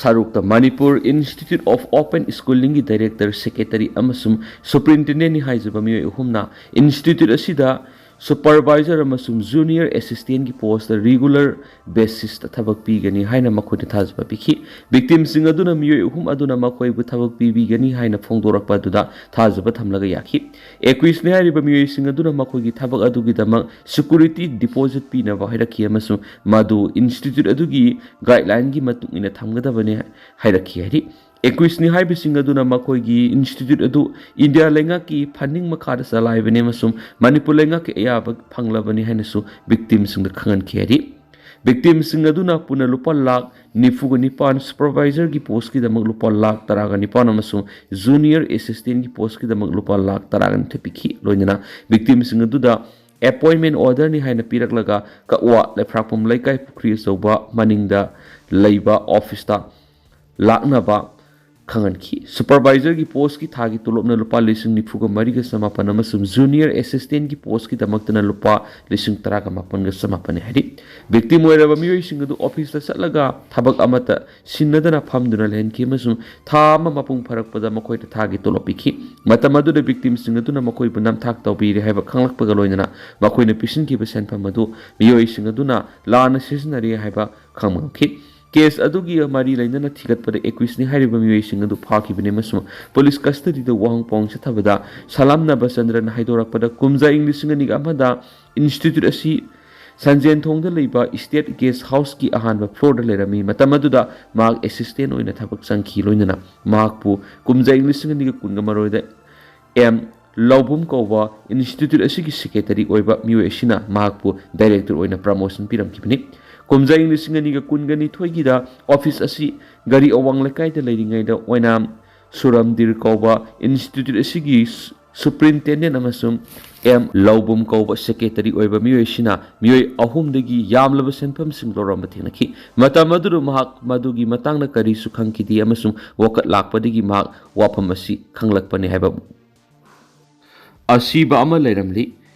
ꯁꯔꯨꯛꯇ ꯃꯅꯤꯄꯨꯔ ꯏꯟꯁꯇꯤꯇ꯭ꯌꯨꯠ ꯑꯣꯐ ꯑꯣꯄꯟ ꯁ꯭ꯀꯨꯂꯤꯡꯒꯤ ꯗꯥꯏꯔꯦꯛꯇꯔ, ꯁꯦꯀ꯭ꯔꯦꯇꯔꯤ ꯑꯃꯁꯨꯡ ꯁꯨꯄꯔꯤꯟꯇꯦꯟꯗꯦꯟꯠꯅꯤ ꯍꯥꯏꯖꯕ ꯃꯤꯑꯣꯏ ꯑꯍꯨꯝꯅ ꯏꯟꯁꯇꯤꯇ꯭ꯌꯨꯠ ꯑꯁꯤꯗ ꯁꯨꯄꯔꯚꯥꯏꯖꯔ ꯑꯃꯁꯨꯡ ꯖꯨꯅꯤꯌꯔ ꯑꯦꯁꯤꯁꯇꯦꯟꯠꯀꯤ ꯄꯣꯁꯇ ꯔꯤꯒꯨꯂꯔ ꯕꯦꯁꯤꯁꯇ ꯊꯕꯛ ꯄꯤꯒꯅꯤ ꯍꯥꯏꯅ ꯃꯈꯣꯏꯗ ꯊꯥꯖꯕ ꯄꯤꯈꯤ꯫ ꯚꯤꯛꯇꯤꯝꯁꯤꯡ ꯑꯗꯨꯅ ꯃꯤꯑꯣꯏ ꯑꯍꯨꯝ ꯑꯗꯨꯅ ꯃꯈꯣꯏꯕꯨ ꯊꯕꯛ ꯄꯤꯕꯤꯒꯅꯤ ꯍꯥꯏꯅ ꯐꯣꯡꯗꯣꯔꯛꯄ ꯑꯗꯨꯗ ꯊꯥꯖꯕ ꯊꯝꯂꯒ ꯌꯥꯈꯤ꯫ ꯑꯦꯀ꯭ꯌꯨꯁꯅꯤ ꯍꯥꯏꯔꯤꯕ ꯃꯤꯑꯣꯏꯁꯤꯡ ꯑꯗꯨꯅ ꯃꯈꯣꯏꯒꯤ ꯊꯕꯛ ꯑꯗꯨꯒꯤꯗꯃꯛ ꯁꯦꯀ꯭ꯌꯨꯔꯤꯇꯤ ꯗꯤꯄꯣꯖꯤꯠ ꯄꯤꯅꯕ ꯍꯥꯏꯔꯛꯈꯤ ꯑꯃꯁꯨꯡ ꯃꯗꯨ ꯏꯟꯁꯇꯤꯇ꯭ꯌꯨꯠ ꯑꯗꯨꯒꯤ ꯒꯥꯏꯗꯂꯥꯏꯟꯒꯤ ꯃꯇꯨꯡ ꯏꯟꯅ ꯊꯝꯒꯗꯕꯅꯤ ꯍꯥꯏꯔꯛꯈꯤ ꯍꯥꯏꯔꯤ꯫ ꯑꯦꯀ꯭ꯌꯨꯁꯅꯤ ꯍꯥꯏꯕꯁꯤꯡ ꯑꯗꯨꯅ ꯃꯈꯣꯏꯒꯤ ꯏꯟꯁꯇꯤꯇ꯭ꯌꯨꯠ ꯑꯗꯨ ꯏꯟꯗꯤꯌꯥ ꯂꯩꯉꯥꯛꯀꯤ ꯐꯟꯗꯤꯡ ꯃꯈꯥꯗ ꯆꯂꯥꯏꯕꯅꯤ ꯑꯃꯁꯨꯡ ꯃꯅꯤꯄꯨꯔ ꯂꯩꯉꯥꯛꯀꯤ ꯑꯌꯥꯕ ꯐꯪꯂꯕꯅꯤ ꯍꯥꯏꯅꯁꯨ ꯚꯤꯛꯇꯤꯝꯁꯤꯡꯗ ꯈꯪꯍꯟꯈꯤ ꯍꯥꯏꯔꯤ꯫ ꯚꯤꯛꯇꯤꯝꯁꯤꯡ ꯑꯗꯨꯅ ꯄꯨꯟꯅ ꯂꯨꯄꯥ ꯂꯥꯈ ꯅꯤꯐꯨꯒ ꯅꯤꯄꯥꯟ, ꯁꯨꯄꯔꯚꯥꯏꯖꯔꯒꯤ ꯄꯣꯁꯀꯤꯗꯃꯛ ꯂꯨꯄꯥ ꯂꯥꯈ ꯇꯔꯥꯒ ꯅꯤꯄꯥꯟ ꯑꯃꯁꯨꯡ ꯖꯨꯅꯤꯌꯔ ꯑꯦꯁꯤꯁꯇꯦꯟꯠꯀꯤ ꯄꯣꯁꯀꯤꯗꯃꯛ ꯂꯨꯄꯥ ꯂꯥꯈ ꯇꯔꯥꯒ ꯅꯤꯊꯣꯏ ꯄꯤꯈꯤ꯫ ꯂꯣꯏꯅꯅ ꯚꯤꯛꯇꯤꯝꯁꯤꯡ ꯑꯗꯨꯗ ꯑꯦꯄꯣꯏꯟꯃꯦꯟ ꯑꯣꯔꯗꯔꯅꯤ ꯍꯥꯏꯅ ꯄꯤꯔꯛꯂꯒ ꯀꯛꯋꯥ ꯂꯩꯐ꯭ꯔꯥꯛꯄꯝ ꯂꯩꯀꯥꯏ ꯄꯨꯈ꯭ꯔꯤ ꯑꯆꯧꯕ ꯃꯅꯤꯡꯗ ꯂꯩꯕ ꯑꯣꯐꯤꯁꯇ ꯂꯥꯛꯅꯕ ꯈꯪꯍꯟꯈꯤ꯫ ꯁꯨꯄꯔꯚꯥꯏꯖꯔꯒꯤ ꯄꯣꯁꯀꯤ ꯊꯥꯒꯤ ꯇꯣꯂꯣꯞꯅ ꯂꯨꯄꯥ ꯂꯤꯁꯤꯡ ꯅꯤꯐꯨꯒ ꯃꯔꯤꯒ ꯆꯃꯥꯄꯟ ꯑꯃꯁꯨꯡ ꯖꯨꯅꯤꯌꯔ ꯑꯦꯁꯤꯁꯇꯦꯟꯠꯀꯤ ꯄꯣꯁꯀꯤꯗꯃꯛꯇꯅ ꯂꯨꯄꯥ ꯂꯤꯁꯤꯡ ꯇꯔꯥꯒ ꯃꯥꯄꯟꯒ ꯆꯃꯥꯄꯟꯅꯤ ꯍꯥꯏꯔꯤ꯫ ꯚꯤꯛꯇꯤꯝ ꯑꯣꯏꯔꯕ ꯃꯤꯑꯣꯏꯁꯤꯡ ꯑꯗꯨ ꯑꯣꯐꯤꯁꯇ ꯆꯠꯂꯒ ꯊꯕꯛ ꯑꯃꯠꯇ ꯁꯤꯟꯅꯗꯅ ꯐꯝꯗꯨꯅ ꯂꯩꯍꯟꯈꯤ ꯑꯃꯁꯨꯡ ꯊꯥ ꯑꯃ ꯃꯄꯨꯡ ꯐꯥꯔꯛꯄꯗ ꯃꯈꯣꯏꯗ ꯊꯥꯒꯤ ꯇꯣꯂꯣꯞ ꯄꯤꯈꯤ꯫ ꯃꯇꯝ ꯑꯗꯨꯗ ꯚꯤꯛꯇꯤꯝꯁꯤꯡ ꯑꯗꯨꯅ ꯃꯈꯣꯏꯕꯨ ꯅꯝꯊꯥꯛ ꯇꯧꯕꯤꯔꯦ ꯍꯥꯏꯕ ꯈꯪꯂꯛꯄꯒ ꯂꯣꯏꯅꯅ ꯃꯈꯣꯏꯅ ꯄꯤꯁꯤꯟꯈꯤꯕ ꯁꯦꯟꯐꯝ ꯑꯗꯨ ꯃꯤꯑꯣꯏꯁꯤꯡ ꯑꯗꯨꯅ ꯂꯥꯟꯅ ꯁꯤꯖꯤꯟꯅꯔꯦ ꯍꯥꯏꯕ ꯈꯪꯕ ꯉꯝꯈꯤ꯫ ꯀꯦꯁ ꯑꯗꯨꯒꯤ ꯃꯔꯤ ꯂꯩꯅꯅ ꯊꯤꯒꯠꯄꯗ ꯑꯦꯀ꯭ꯌꯨꯁꯅꯤ ꯍꯥꯏꯔꯤꯕ ꯃꯤꯑꯣꯏꯁꯤꯡ ꯑꯗꯨ ꯐꯥꯈꯤꯕꯅꯤ ꯑꯃꯁꯨꯡ ꯄꯨꯂꯤꯁ ꯀꯁꯇꯗꯤꯗ ꯋꯥꯍꯪ ꯄꯥꯎꯍꯪ ꯆꯠꯊꯕꯗ ꯁꯂꯥꯝ ꯅꯕꯆꯟꯗ꯭ꯔꯅ ꯍꯥꯏꯗꯣꯔꯛꯄꯗ ꯀꯨꯝꯖꯥ ꯏꯪ ꯂꯤꯁꯤꯡ ꯑꯅꯤꯒ ꯑꯃꯗ ꯏꯟꯁꯇꯤꯇ꯭ꯌꯨꯠ ꯑꯁꯤ ꯁꯟꯖꯦꯟꯊꯣꯡꯗ ꯂꯩꯕ ꯁ꯭ꯇꯦꯠ ꯒꯦꯁ ꯍꯥꯎꯁꯀꯤ ꯑꯍꯥꯟꯕ ꯐ꯭ꯂꯣꯔꯗ ꯂꯩꯔꯝꯃꯤ꯫ ꯃꯇꯝ ꯑꯗꯨꯗ ꯃꯍꯥꯛ ꯑꯦꯁꯤꯁꯇꯦꯟꯠ ꯑꯣꯏꯅ ꯊꯕꯛ ꯆꯪꯈꯤ꯫ ꯂꯣꯏꯅꯅ ꯃꯍꯥꯛꯄꯨ ꯀꯨꯝꯖꯥ ꯏꯪ ꯂꯤꯁꯤꯡ ꯑꯅꯤꯒ ꯀꯨꯟꯒ ꯃꯥꯄꯟꯗ ꯑꯦꯝ ꯂꯧꯕꯨꯝ ꯀꯧꯕ ꯏꯟꯁꯇꯤꯇ꯭ꯌꯨꯠ ꯑꯁꯤꯒꯤ ꯁꯦꯀ꯭ꯔꯦꯇꯔꯤ ꯑꯣꯏꯕ ꯃꯤꯑꯣꯏ ꯑꯁꯤꯅ ꯃꯍꯥꯛꯄꯨ ꯗꯥꯏꯔꯦꯛꯇꯔ ꯑꯣꯏꯅ ꯄ꯭ꯔꯃꯣꯁꯟ ꯄꯤꯔꯝꯈꯤꯕꯅꯤ꯫ ꯀꯨꯝꯖꯥ ꯏꯪ ꯂꯤꯁꯤꯡ ꯑꯅꯤꯒ ꯀꯨꯟꯒ ꯅꯤꯊꯣꯏꯒꯤꯗ ꯑꯣꯐꯤꯁ ꯑꯁꯤ ꯒꯥꯔꯤ ꯑꯋꯥꯡ ꯂꯩꯀꯥꯏꯗ ꯂꯩꯔꯤꯉꯩꯗ ꯑꯣꯏꯅꯥꯝ ꯁꯨꯔꯝꯗꯤꯔ ꯀꯧꯕ ꯏꯟꯁꯇꯤꯇ꯭ꯌꯨꯠ ꯑꯁꯤꯒꯤ ꯁꯨꯄ꯭ꯔꯤꯟꯇꯦꯟꯗꯦꯟ ꯑꯃꯁꯨꯡ ꯑꯦꯝ ꯂꯧꯕꯨꯝ ꯀꯧꯕ ꯁꯦꯀ꯭ꯔꯦꯇꯔꯤ ꯑꯣꯏꯕ ꯃꯤꯑꯣꯏꯁꯤꯅ ꯃꯤꯑꯣꯏ ꯑꯍꯨꯝꯗꯒꯤ ꯌꯥꯝꯂꯕ ꯁꯦꯟꯐꯝꯁꯤꯡ ꯂꯧꯔꯝꯕ ꯊꯦꯡꯅꯈꯤ꯫ ꯃꯇꯝ ꯑꯗꯨꯗ ꯃꯍꯥꯛ ꯃꯗꯨꯒꯤ ꯃꯇꯥꯡꯗ ꯀꯔꯤꯁꯨ ꯈꯪꯈꯤꯗꯦ ꯑꯃꯁꯨꯡ ꯋꯥꯀꯠ ꯂꯥꯛꯄꯗꯒꯤ ꯃꯍꯥꯛ ꯋꯥꯐꯝ ꯑꯁꯤ ꯈꯪꯂꯛꯄꯅꯤ ꯍꯥꯏꯕ ꯑꯁꯤꯕ ꯑꯃ ꯂꯩꯔꯝꯂꯤ꯫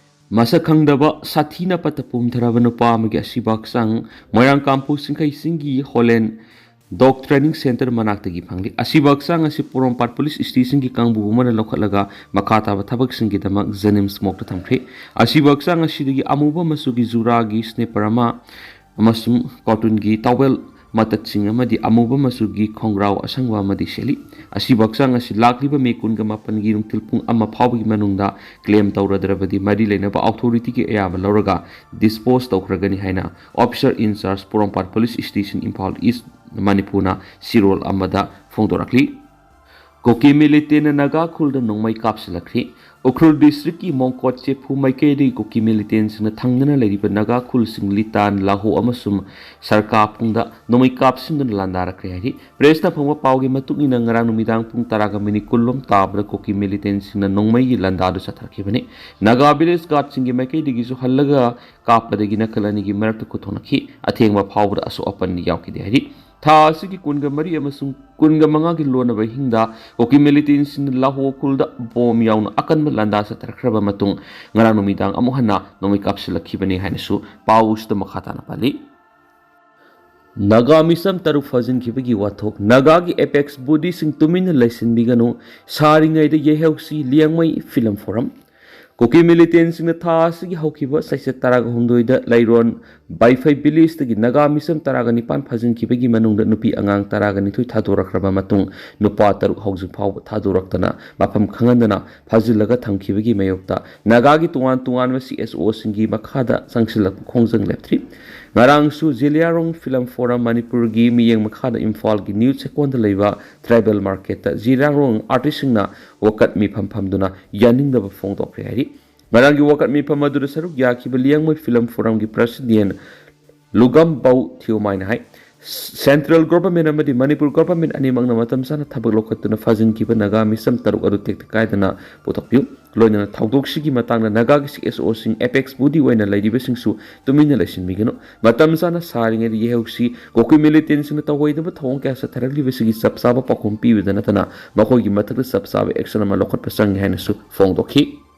ꯃꯁꯛ ꯈꯪꯗꯕ ꯁꯥꯊꯤꯅ ꯄꯠꯊ ꯄꯨꯝꯊꯔꯕ ꯅꯨꯄꯥ ꯑꯃꯒꯤ ꯑꯁꯤꯕ ꯍꯛꯆꯥꯡ ꯃꯣꯏꯔꯥꯡ ꯀꯥꯡꯄꯣꯛ ꯆꯤꯡꯈꯩ ꯆꯤꯡꯒꯤ ꯍꯣꯂꯦꯟ ꯗꯣꯛ ꯇ꯭ꯔꯦꯅꯤꯡ ꯁꯦꯟꯇꯔ ꯃꯅꯥꯛꯇꯒꯤ ꯐꯪꯂꯤ꯫ ꯑꯁꯤꯕ ꯍꯛꯆꯥꯡ ꯑꯁꯤ ꯄꯣꯔꯣꯝꯄꯥꯠ ꯄꯨꯂꯤꯁ ꯁ꯭ꯇꯦꯁꯟꯒꯤ ꯀꯥꯡꯕꯨ ꯑꯃꯅ ꯂꯧꯈꯠꯂꯒ ꯃꯈꯥ ꯇꯥꯕ ꯊꯕꯛꯁꯤꯡꯒꯤꯗꯃꯛ ꯖꯦꯅꯤꯝꯁ ꯃꯣꯔꯒꯇ ꯊꯝꯈ꯭ꯔꯦ꯫ ꯑꯁꯤꯕ ꯍꯛꯆꯥꯡ ꯑꯁꯤꯗꯒꯤ ꯑꯃꯨꯕ ꯃꯆꯨꯒꯤ ꯖꯨꯔꯥꯒꯤ ꯁ꯭ꯅꯦꯄꯔ ꯑꯃ ꯑꯃꯁꯨꯡ ꯀꯣꯇꯟꯒꯤ ꯇꯥꯋꯦꯜ ꯃꯇꯠꯁꯤꯡ ꯑꯃꯗꯤ ꯑꯃꯨꯕ ꯃꯆꯨꯒꯤ ꯈꯣꯡꯒ꯭ꯔꯥꯎ ꯑꯁꯪꯕ ꯑꯃꯗꯤ ꯁꯦꯠꯂꯤ꯫ ꯑꯁꯤꯕ ꯍꯛꯆꯥꯡ ꯑꯁꯤ ꯂꯥꯛꯂꯤꯕ ꯃꯦ ꯀꯨꯟꯒ ꯃꯥꯄꯟꯒꯤ ꯅꯨꯡꯊꯤꯜ ꯄꯨꯡ ꯑꯃ ꯐꯥꯎꯕꯒꯤ ꯃꯅꯨꯡꯗ ꯀ꯭ꯂꯦꯝ ꯇꯧꯔꯗ꯭ꯔꯕꯗꯤ ꯃꯔꯤ ꯂꯩꯅꯕ ꯑꯣꯊꯣꯔꯤꯇꯤꯒꯤ ꯑꯌꯥꯕ ꯂꯧꯔꯒ ꯗꯤꯁꯄꯣꯖ ꯇꯧꯈ꯭ꯔꯒꯅꯤ ꯍꯥꯏꯅ ꯑꯣꯐꯤꯁꯔ ꯏꯟ ꯆꯥꯔꯖ ꯄꯣꯔꯣꯝꯄꯥꯠ ꯄꯨꯂꯤꯁ ꯁ꯭ꯇꯦꯁꯟ ꯏꯝꯐꯥꯜ ꯏꯁ ꯃꯅꯤꯄꯨꯔꯅ ꯁꯤꯔꯣꯜ ꯑꯃꯗ ꯐꯣꯡꯗꯣꯔꯛꯂꯤ꯫ ꯀꯨꯀꯤ ꯃꯤꯂꯤꯇꯦꯟꯅ ꯅꯥꯒꯥ ꯈꯨꯜꯗ ꯅꯣꯡꯃꯩ ꯀꯥꯞꯁꯤꯜꯂꯛꯈ꯭ꯔꯤ꯫ ꯎꯈ꯭ꯔꯨꯜ ꯗꯤꯁꯇ꯭ꯔꯤꯛꯀꯤ ꯃꯣꯡꯀꯣꯠ ꯆꯦꯐꯨ ꯃꯥꯏꯀꯩꯗꯒꯤ ꯀꯨꯀꯤ ꯃꯤꯂꯤꯇꯦꯟꯁꯤꯡꯅ ꯊꯪꯅꯅ ꯂꯩꯔꯤꯕ ꯅꯥꯒꯥ ꯈꯨꯜꯁꯤꯡ ꯂꯤꯇꯥꯟ, ꯂꯥꯍꯣ ꯑꯃꯁꯨꯡ ꯁꯔꯀꯥꯄꯨꯡꯗ ꯅꯣꯡꯃꯩ ꯀꯥꯞꯁꯤꯟꯗꯨꯅ ꯂꯥꯟꯗꯥꯔꯛꯈ꯭ꯔꯦ ꯍꯥꯏꯔꯤ꯫ ꯄ꯭ꯔꯦꯁꯅ ꯐꯪꯕ ꯄꯥꯎꯒꯤ ꯃꯇꯨꯡ ꯏꯟꯅ ꯉꯔꯥꯡ ꯅꯨꯃꯤꯗꯥꯡ ꯄꯨꯡ ꯇꯔꯥꯒ ꯃꯤꯅꯤꯠ ꯀꯨꯟꯂꯣꯝ ꯇꯥꯕꯗ ꯀꯨꯀꯤ ꯃꯤꯂꯤꯇꯦꯟꯁꯤꯡꯅ ꯅꯣꯡꯃꯩꯒꯤ ꯂꯥꯟꯗꯥꯗꯨ ꯆꯠꯊꯈꯤꯕꯅꯤ꯫ ꯅꯥꯒꯥ ꯚꯤꯂꯦꯖ ꯒꯥꯔꯗꯁꯤꯡꯒꯤ ꯃꯥꯏꯀꯩꯗꯒꯤꯁꯨ ꯍꯜꯂꯒ ꯀꯥꯞꯄꯗꯒꯤ ꯅꯥꯀꯜ ꯑꯅꯤꯒꯤ ꯃꯔꯛꯇ ꯈꯨꯠꯊꯣꯛꯅꯈꯤ꯫ ꯑꯊꯦꯡꯕ ꯐꯥꯎꯕꯗ ꯑꯁꯣꯛ ꯑꯄꯟꯗꯤ ꯌꯥꯎꯈꯤꯗꯦ ꯍꯥꯏꯔꯤ꯫ ꯊꯥ ꯑꯁꯤꯒꯤ ꯀꯨꯟꯒ ꯃꯔꯤ ꯑꯃꯁꯨꯡ ꯀꯨꯟꯒ ꯃꯉꯥꯒꯤ ꯂꯣꯟꯅꯕ ꯑꯍꯤꯡꯗ ꯀꯨꯀꯤ ꯃꯤꯂꯤꯇꯦꯟꯁꯤꯡꯅ ꯂꯥꯍꯣ ꯈꯨꯜꯗ ꯕꯣꯝ ꯌꯥꯎꯅ ꯑꯀꯟꯕ ꯂꯥꯟꯗꯥ ꯆꯠꯊꯔꯛꯈ꯭ꯔꯕ ꯃꯇꯨꯡ ꯉꯔꯥꯡ ꯅꯨꯃꯤꯗꯥꯡ ꯑꯃꯨꯛ ꯍꯟꯅ ꯅꯣꯡꯃꯩ ꯀꯥꯞꯁꯤꯜꯂꯛꯈꯤꯕꯅꯤ ꯍꯥꯏꯅꯁꯨ ꯄꯥꯎꯁꯤꯗ ꯃꯈꯥ ꯇꯥꯅ ꯄꯜꯂꯤ꯫ ꯅꯥꯒꯥ ꯃꯤꯁꯝ ꯇꯔꯨꯛ ꯐꯥꯖꯤꯟꯈꯤꯕꯒꯤ ꯋꯥꯊꯣꯛ꯫ ꯅꯥꯒꯥꯒꯤ ꯑꯦꯄꯦꯛꯁ ꯕꯣꯗꯤꯁꯤꯡ ꯇꯨꯃꯤꯟꯅ ꯂꯩꯁꯤꯟꯕꯤꯒꯅꯨ, ꯁꯥꯔꯤꯉꯩꯗ ꯌꯩꯍꯧꯁꯤ, ꯂꯤꯌꯥꯡꯃꯩ ꯐꯤꯂꯝ ꯐꯣꯔꯝ꯫ ꯀꯨꯀꯤ ꯃꯤꯂꯤꯇꯦꯟꯁꯤꯡꯅ ꯊꯥ ꯑꯁꯤꯒꯤ ꯍꯧꯈꯤꯕ ꯆꯩꯆꯠ ꯇꯔꯥꯒ ꯍꯨꯝꯗꯣꯏꯗ ꯂꯩꯔꯣꯟ ꯕꯥꯏꯐꯩ ꯚꯤꯂꯦꯖꯇꯒꯤ ꯅꯥꯒꯥ ꯃꯤꯁꯝ ꯇꯔꯥꯒ ꯅꯤꯄꯥꯟ ꯐꯥꯖꯤꯟꯈꯤꯕꯒꯤ ꯃꯅꯨꯡꯗ ꯅꯨꯄꯤ ꯑꯉꯥꯡ ꯇꯔꯥꯒ ꯅꯤꯊꯣꯏ ꯊꯥꯗꯣꯔꯛꯈ꯭ꯔꯕ ꯃꯇꯨꯡ ꯅꯨꯄꯥ ꯇꯔꯨꯛ ꯍꯧꯖꯤꯛ ꯐꯥꯎꯕ ꯊꯥꯗꯣꯔꯛꯇꯅ ꯃꯐꯝ ꯈꯪꯍꯟꯗꯅ ꯐꯥꯖꯤꯜꯂꯒ ꯊꯝꯈꯤꯕꯒꯤ ꯃꯥꯌꯣꯛꯇ ꯅꯥꯒꯥꯒꯤ ꯇꯣꯉꯥꯟ ꯇꯣꯉꯥꯟꯕ ꯁꯤ ꯑꯦꯁ ꯑꯣꯁꯤꯡꯒꯤ ꯃꯈꯥꯗ ꯆꯪꯁꯤꯜꯂꯛꯄ ꯈꯣꯡꯖꯪ ꯂꯦꯞꯇ꯭ꯔꯤ꯫ ꯉꯔꯥꯡꯁꯨ ꯖꯤꯂꯤꯌꯥꯔꯣꯡ ꯐꯤꯂꯝ ꯐꯣꯔꯝ ꯃꯅꯤꯄꯨꯔꯒꯤ ꯃꯤꯠꯌꯦꯡ ꯃꯈꯥꯗ ꯏꯝꯐꯥꯜꯒꯤ ꯅ꯭ꯌꯨ ꯆꯦꯛꯀꯣꯟꯗ ꯂꯩꯕ ꯇ꯭ꯔꯥꯏꯕꯦꯜ ꯃꯥꯔꯀꯦꯠꯇ ꯖꯤꯂꯤꯌꯥꯔꯣꯡ ꯑꯥꯔꯇꯤꯁꯁꯤꯡꯅ ꯋꯥꯀꯠ ꯃꯤꯐꯝ ꯐꯝꯗꯨꯅ ꯌꯥꯅꯤꯡꯗꯕ ꯐꯣꯡꯗꯣꯛꯈ꯭ꯔꯦ ꯍꯥꯏꯔꯤ꯫ ꯉꯔꯥꯡꯒꯤ ꯋꯥꯀꯠ ꯃꯤꯐꯝ ꯑꯗꯨꯗ ꯁꯔꯨꯛ ꯌꯥꯈꯤꯕ ꯂꯤꯌꯥꯡꯃꯩ ꯐꯤꯂꯝ ꯐꯣꯔꯝꯒꯤ ꯄ꯭ꯔꯁꯤꯗꯦꯟ ꯂꯨꯒꯝꯕꯧ ꯊꯤꯌꯣꯃꯥꯏꯅ ꯍꯥꯏ, ꯁꯦꯟꯇ꯭ꯔꯦꯜ ꯒꯣꯚꯔꯟꯃꯦꯟꯠ ꯑꯃꯗꯤ ꯃꯅꯤꯄꯨꯔ ꯒꯣꯚꯔꯟꯃꯦꯟꯠ ꯑꯅꯤꯃꯛꯅ ꯃꯇꯝ ꯆꯥꯅ ꯊꯕꯛ ꯂꯧꯈꯠꯇꯨꯅ ꯐꯥꯖꯤꯟꯈꯤꯕ ꯅꯥꯒꯥ ꯃꯤꯆꯝ ꯇꯔꯨꯛ ꯑꯗꯨ ꯇꯦꯛꯇ ꯀꯥꯏꯗꯅ ꯄꯨꯊꯣꯛꯄꯤꯌꯨ꯫ ꯂꯣꯏꯅꯅ ꯊꯧꯗꯣꯛꯁꯤꯒꯤ ꯃꯇꯥꯡꯗ ꯅꯥꯒꯥꯒꯤ ꯁꯤ ꯑꯦꯁ ꯑꯣꯁꯤꯡ ꯑꯦꯄꯦꯛꯁ ꯕꯣꯗꯤ ꯑꯣꯏꯅ ꯂꯩꯔꯤꯕꯁꯤꯡꯁꯨ ꯇꯨꯃꯤꯟꯅ ꯂꯩꯁꯤꯟꯕꯤꯒꯅꯨ꯫ ꯃꯇꯝ ꯆꯥꯅ ꯁꯥꯔꯤꯉꯩꯗ ꯌꯥꯍꯧꯁꯤ ꯀꯨꯀꯤ ꯃꯤꯂꯤꯇꯦꯟꯁꯤꯡꯅ ꯇꯧꯑꯣꯏꯗꯕ ꯊꯧꯑꯣꯡ ꯀꯌꯥ ꯆꯠꯊꯔꯛꯂꯤꯕꯁꯤꯒꯤ ꯆꯞ ꯆꯥꯕ ꯄꯥꯎꯈꯨꯝ ꯄꯤꯕꯗ ꯅꯠꯇꯅ ꯃꯈꯣꯏꯒꯤ ꯃꯊꯛꯇ ꯆꯞ ꯆꯥꯕ ꯑꯦꯛꯁꯟ ꯑꯃ ꯂꯧꯈꯠꯄ ꯆꯪꯏ ꯍꯥꯏꯅꯁꯨ ꯐꯣꯡꯗꯣꯛꯈꯤ꯫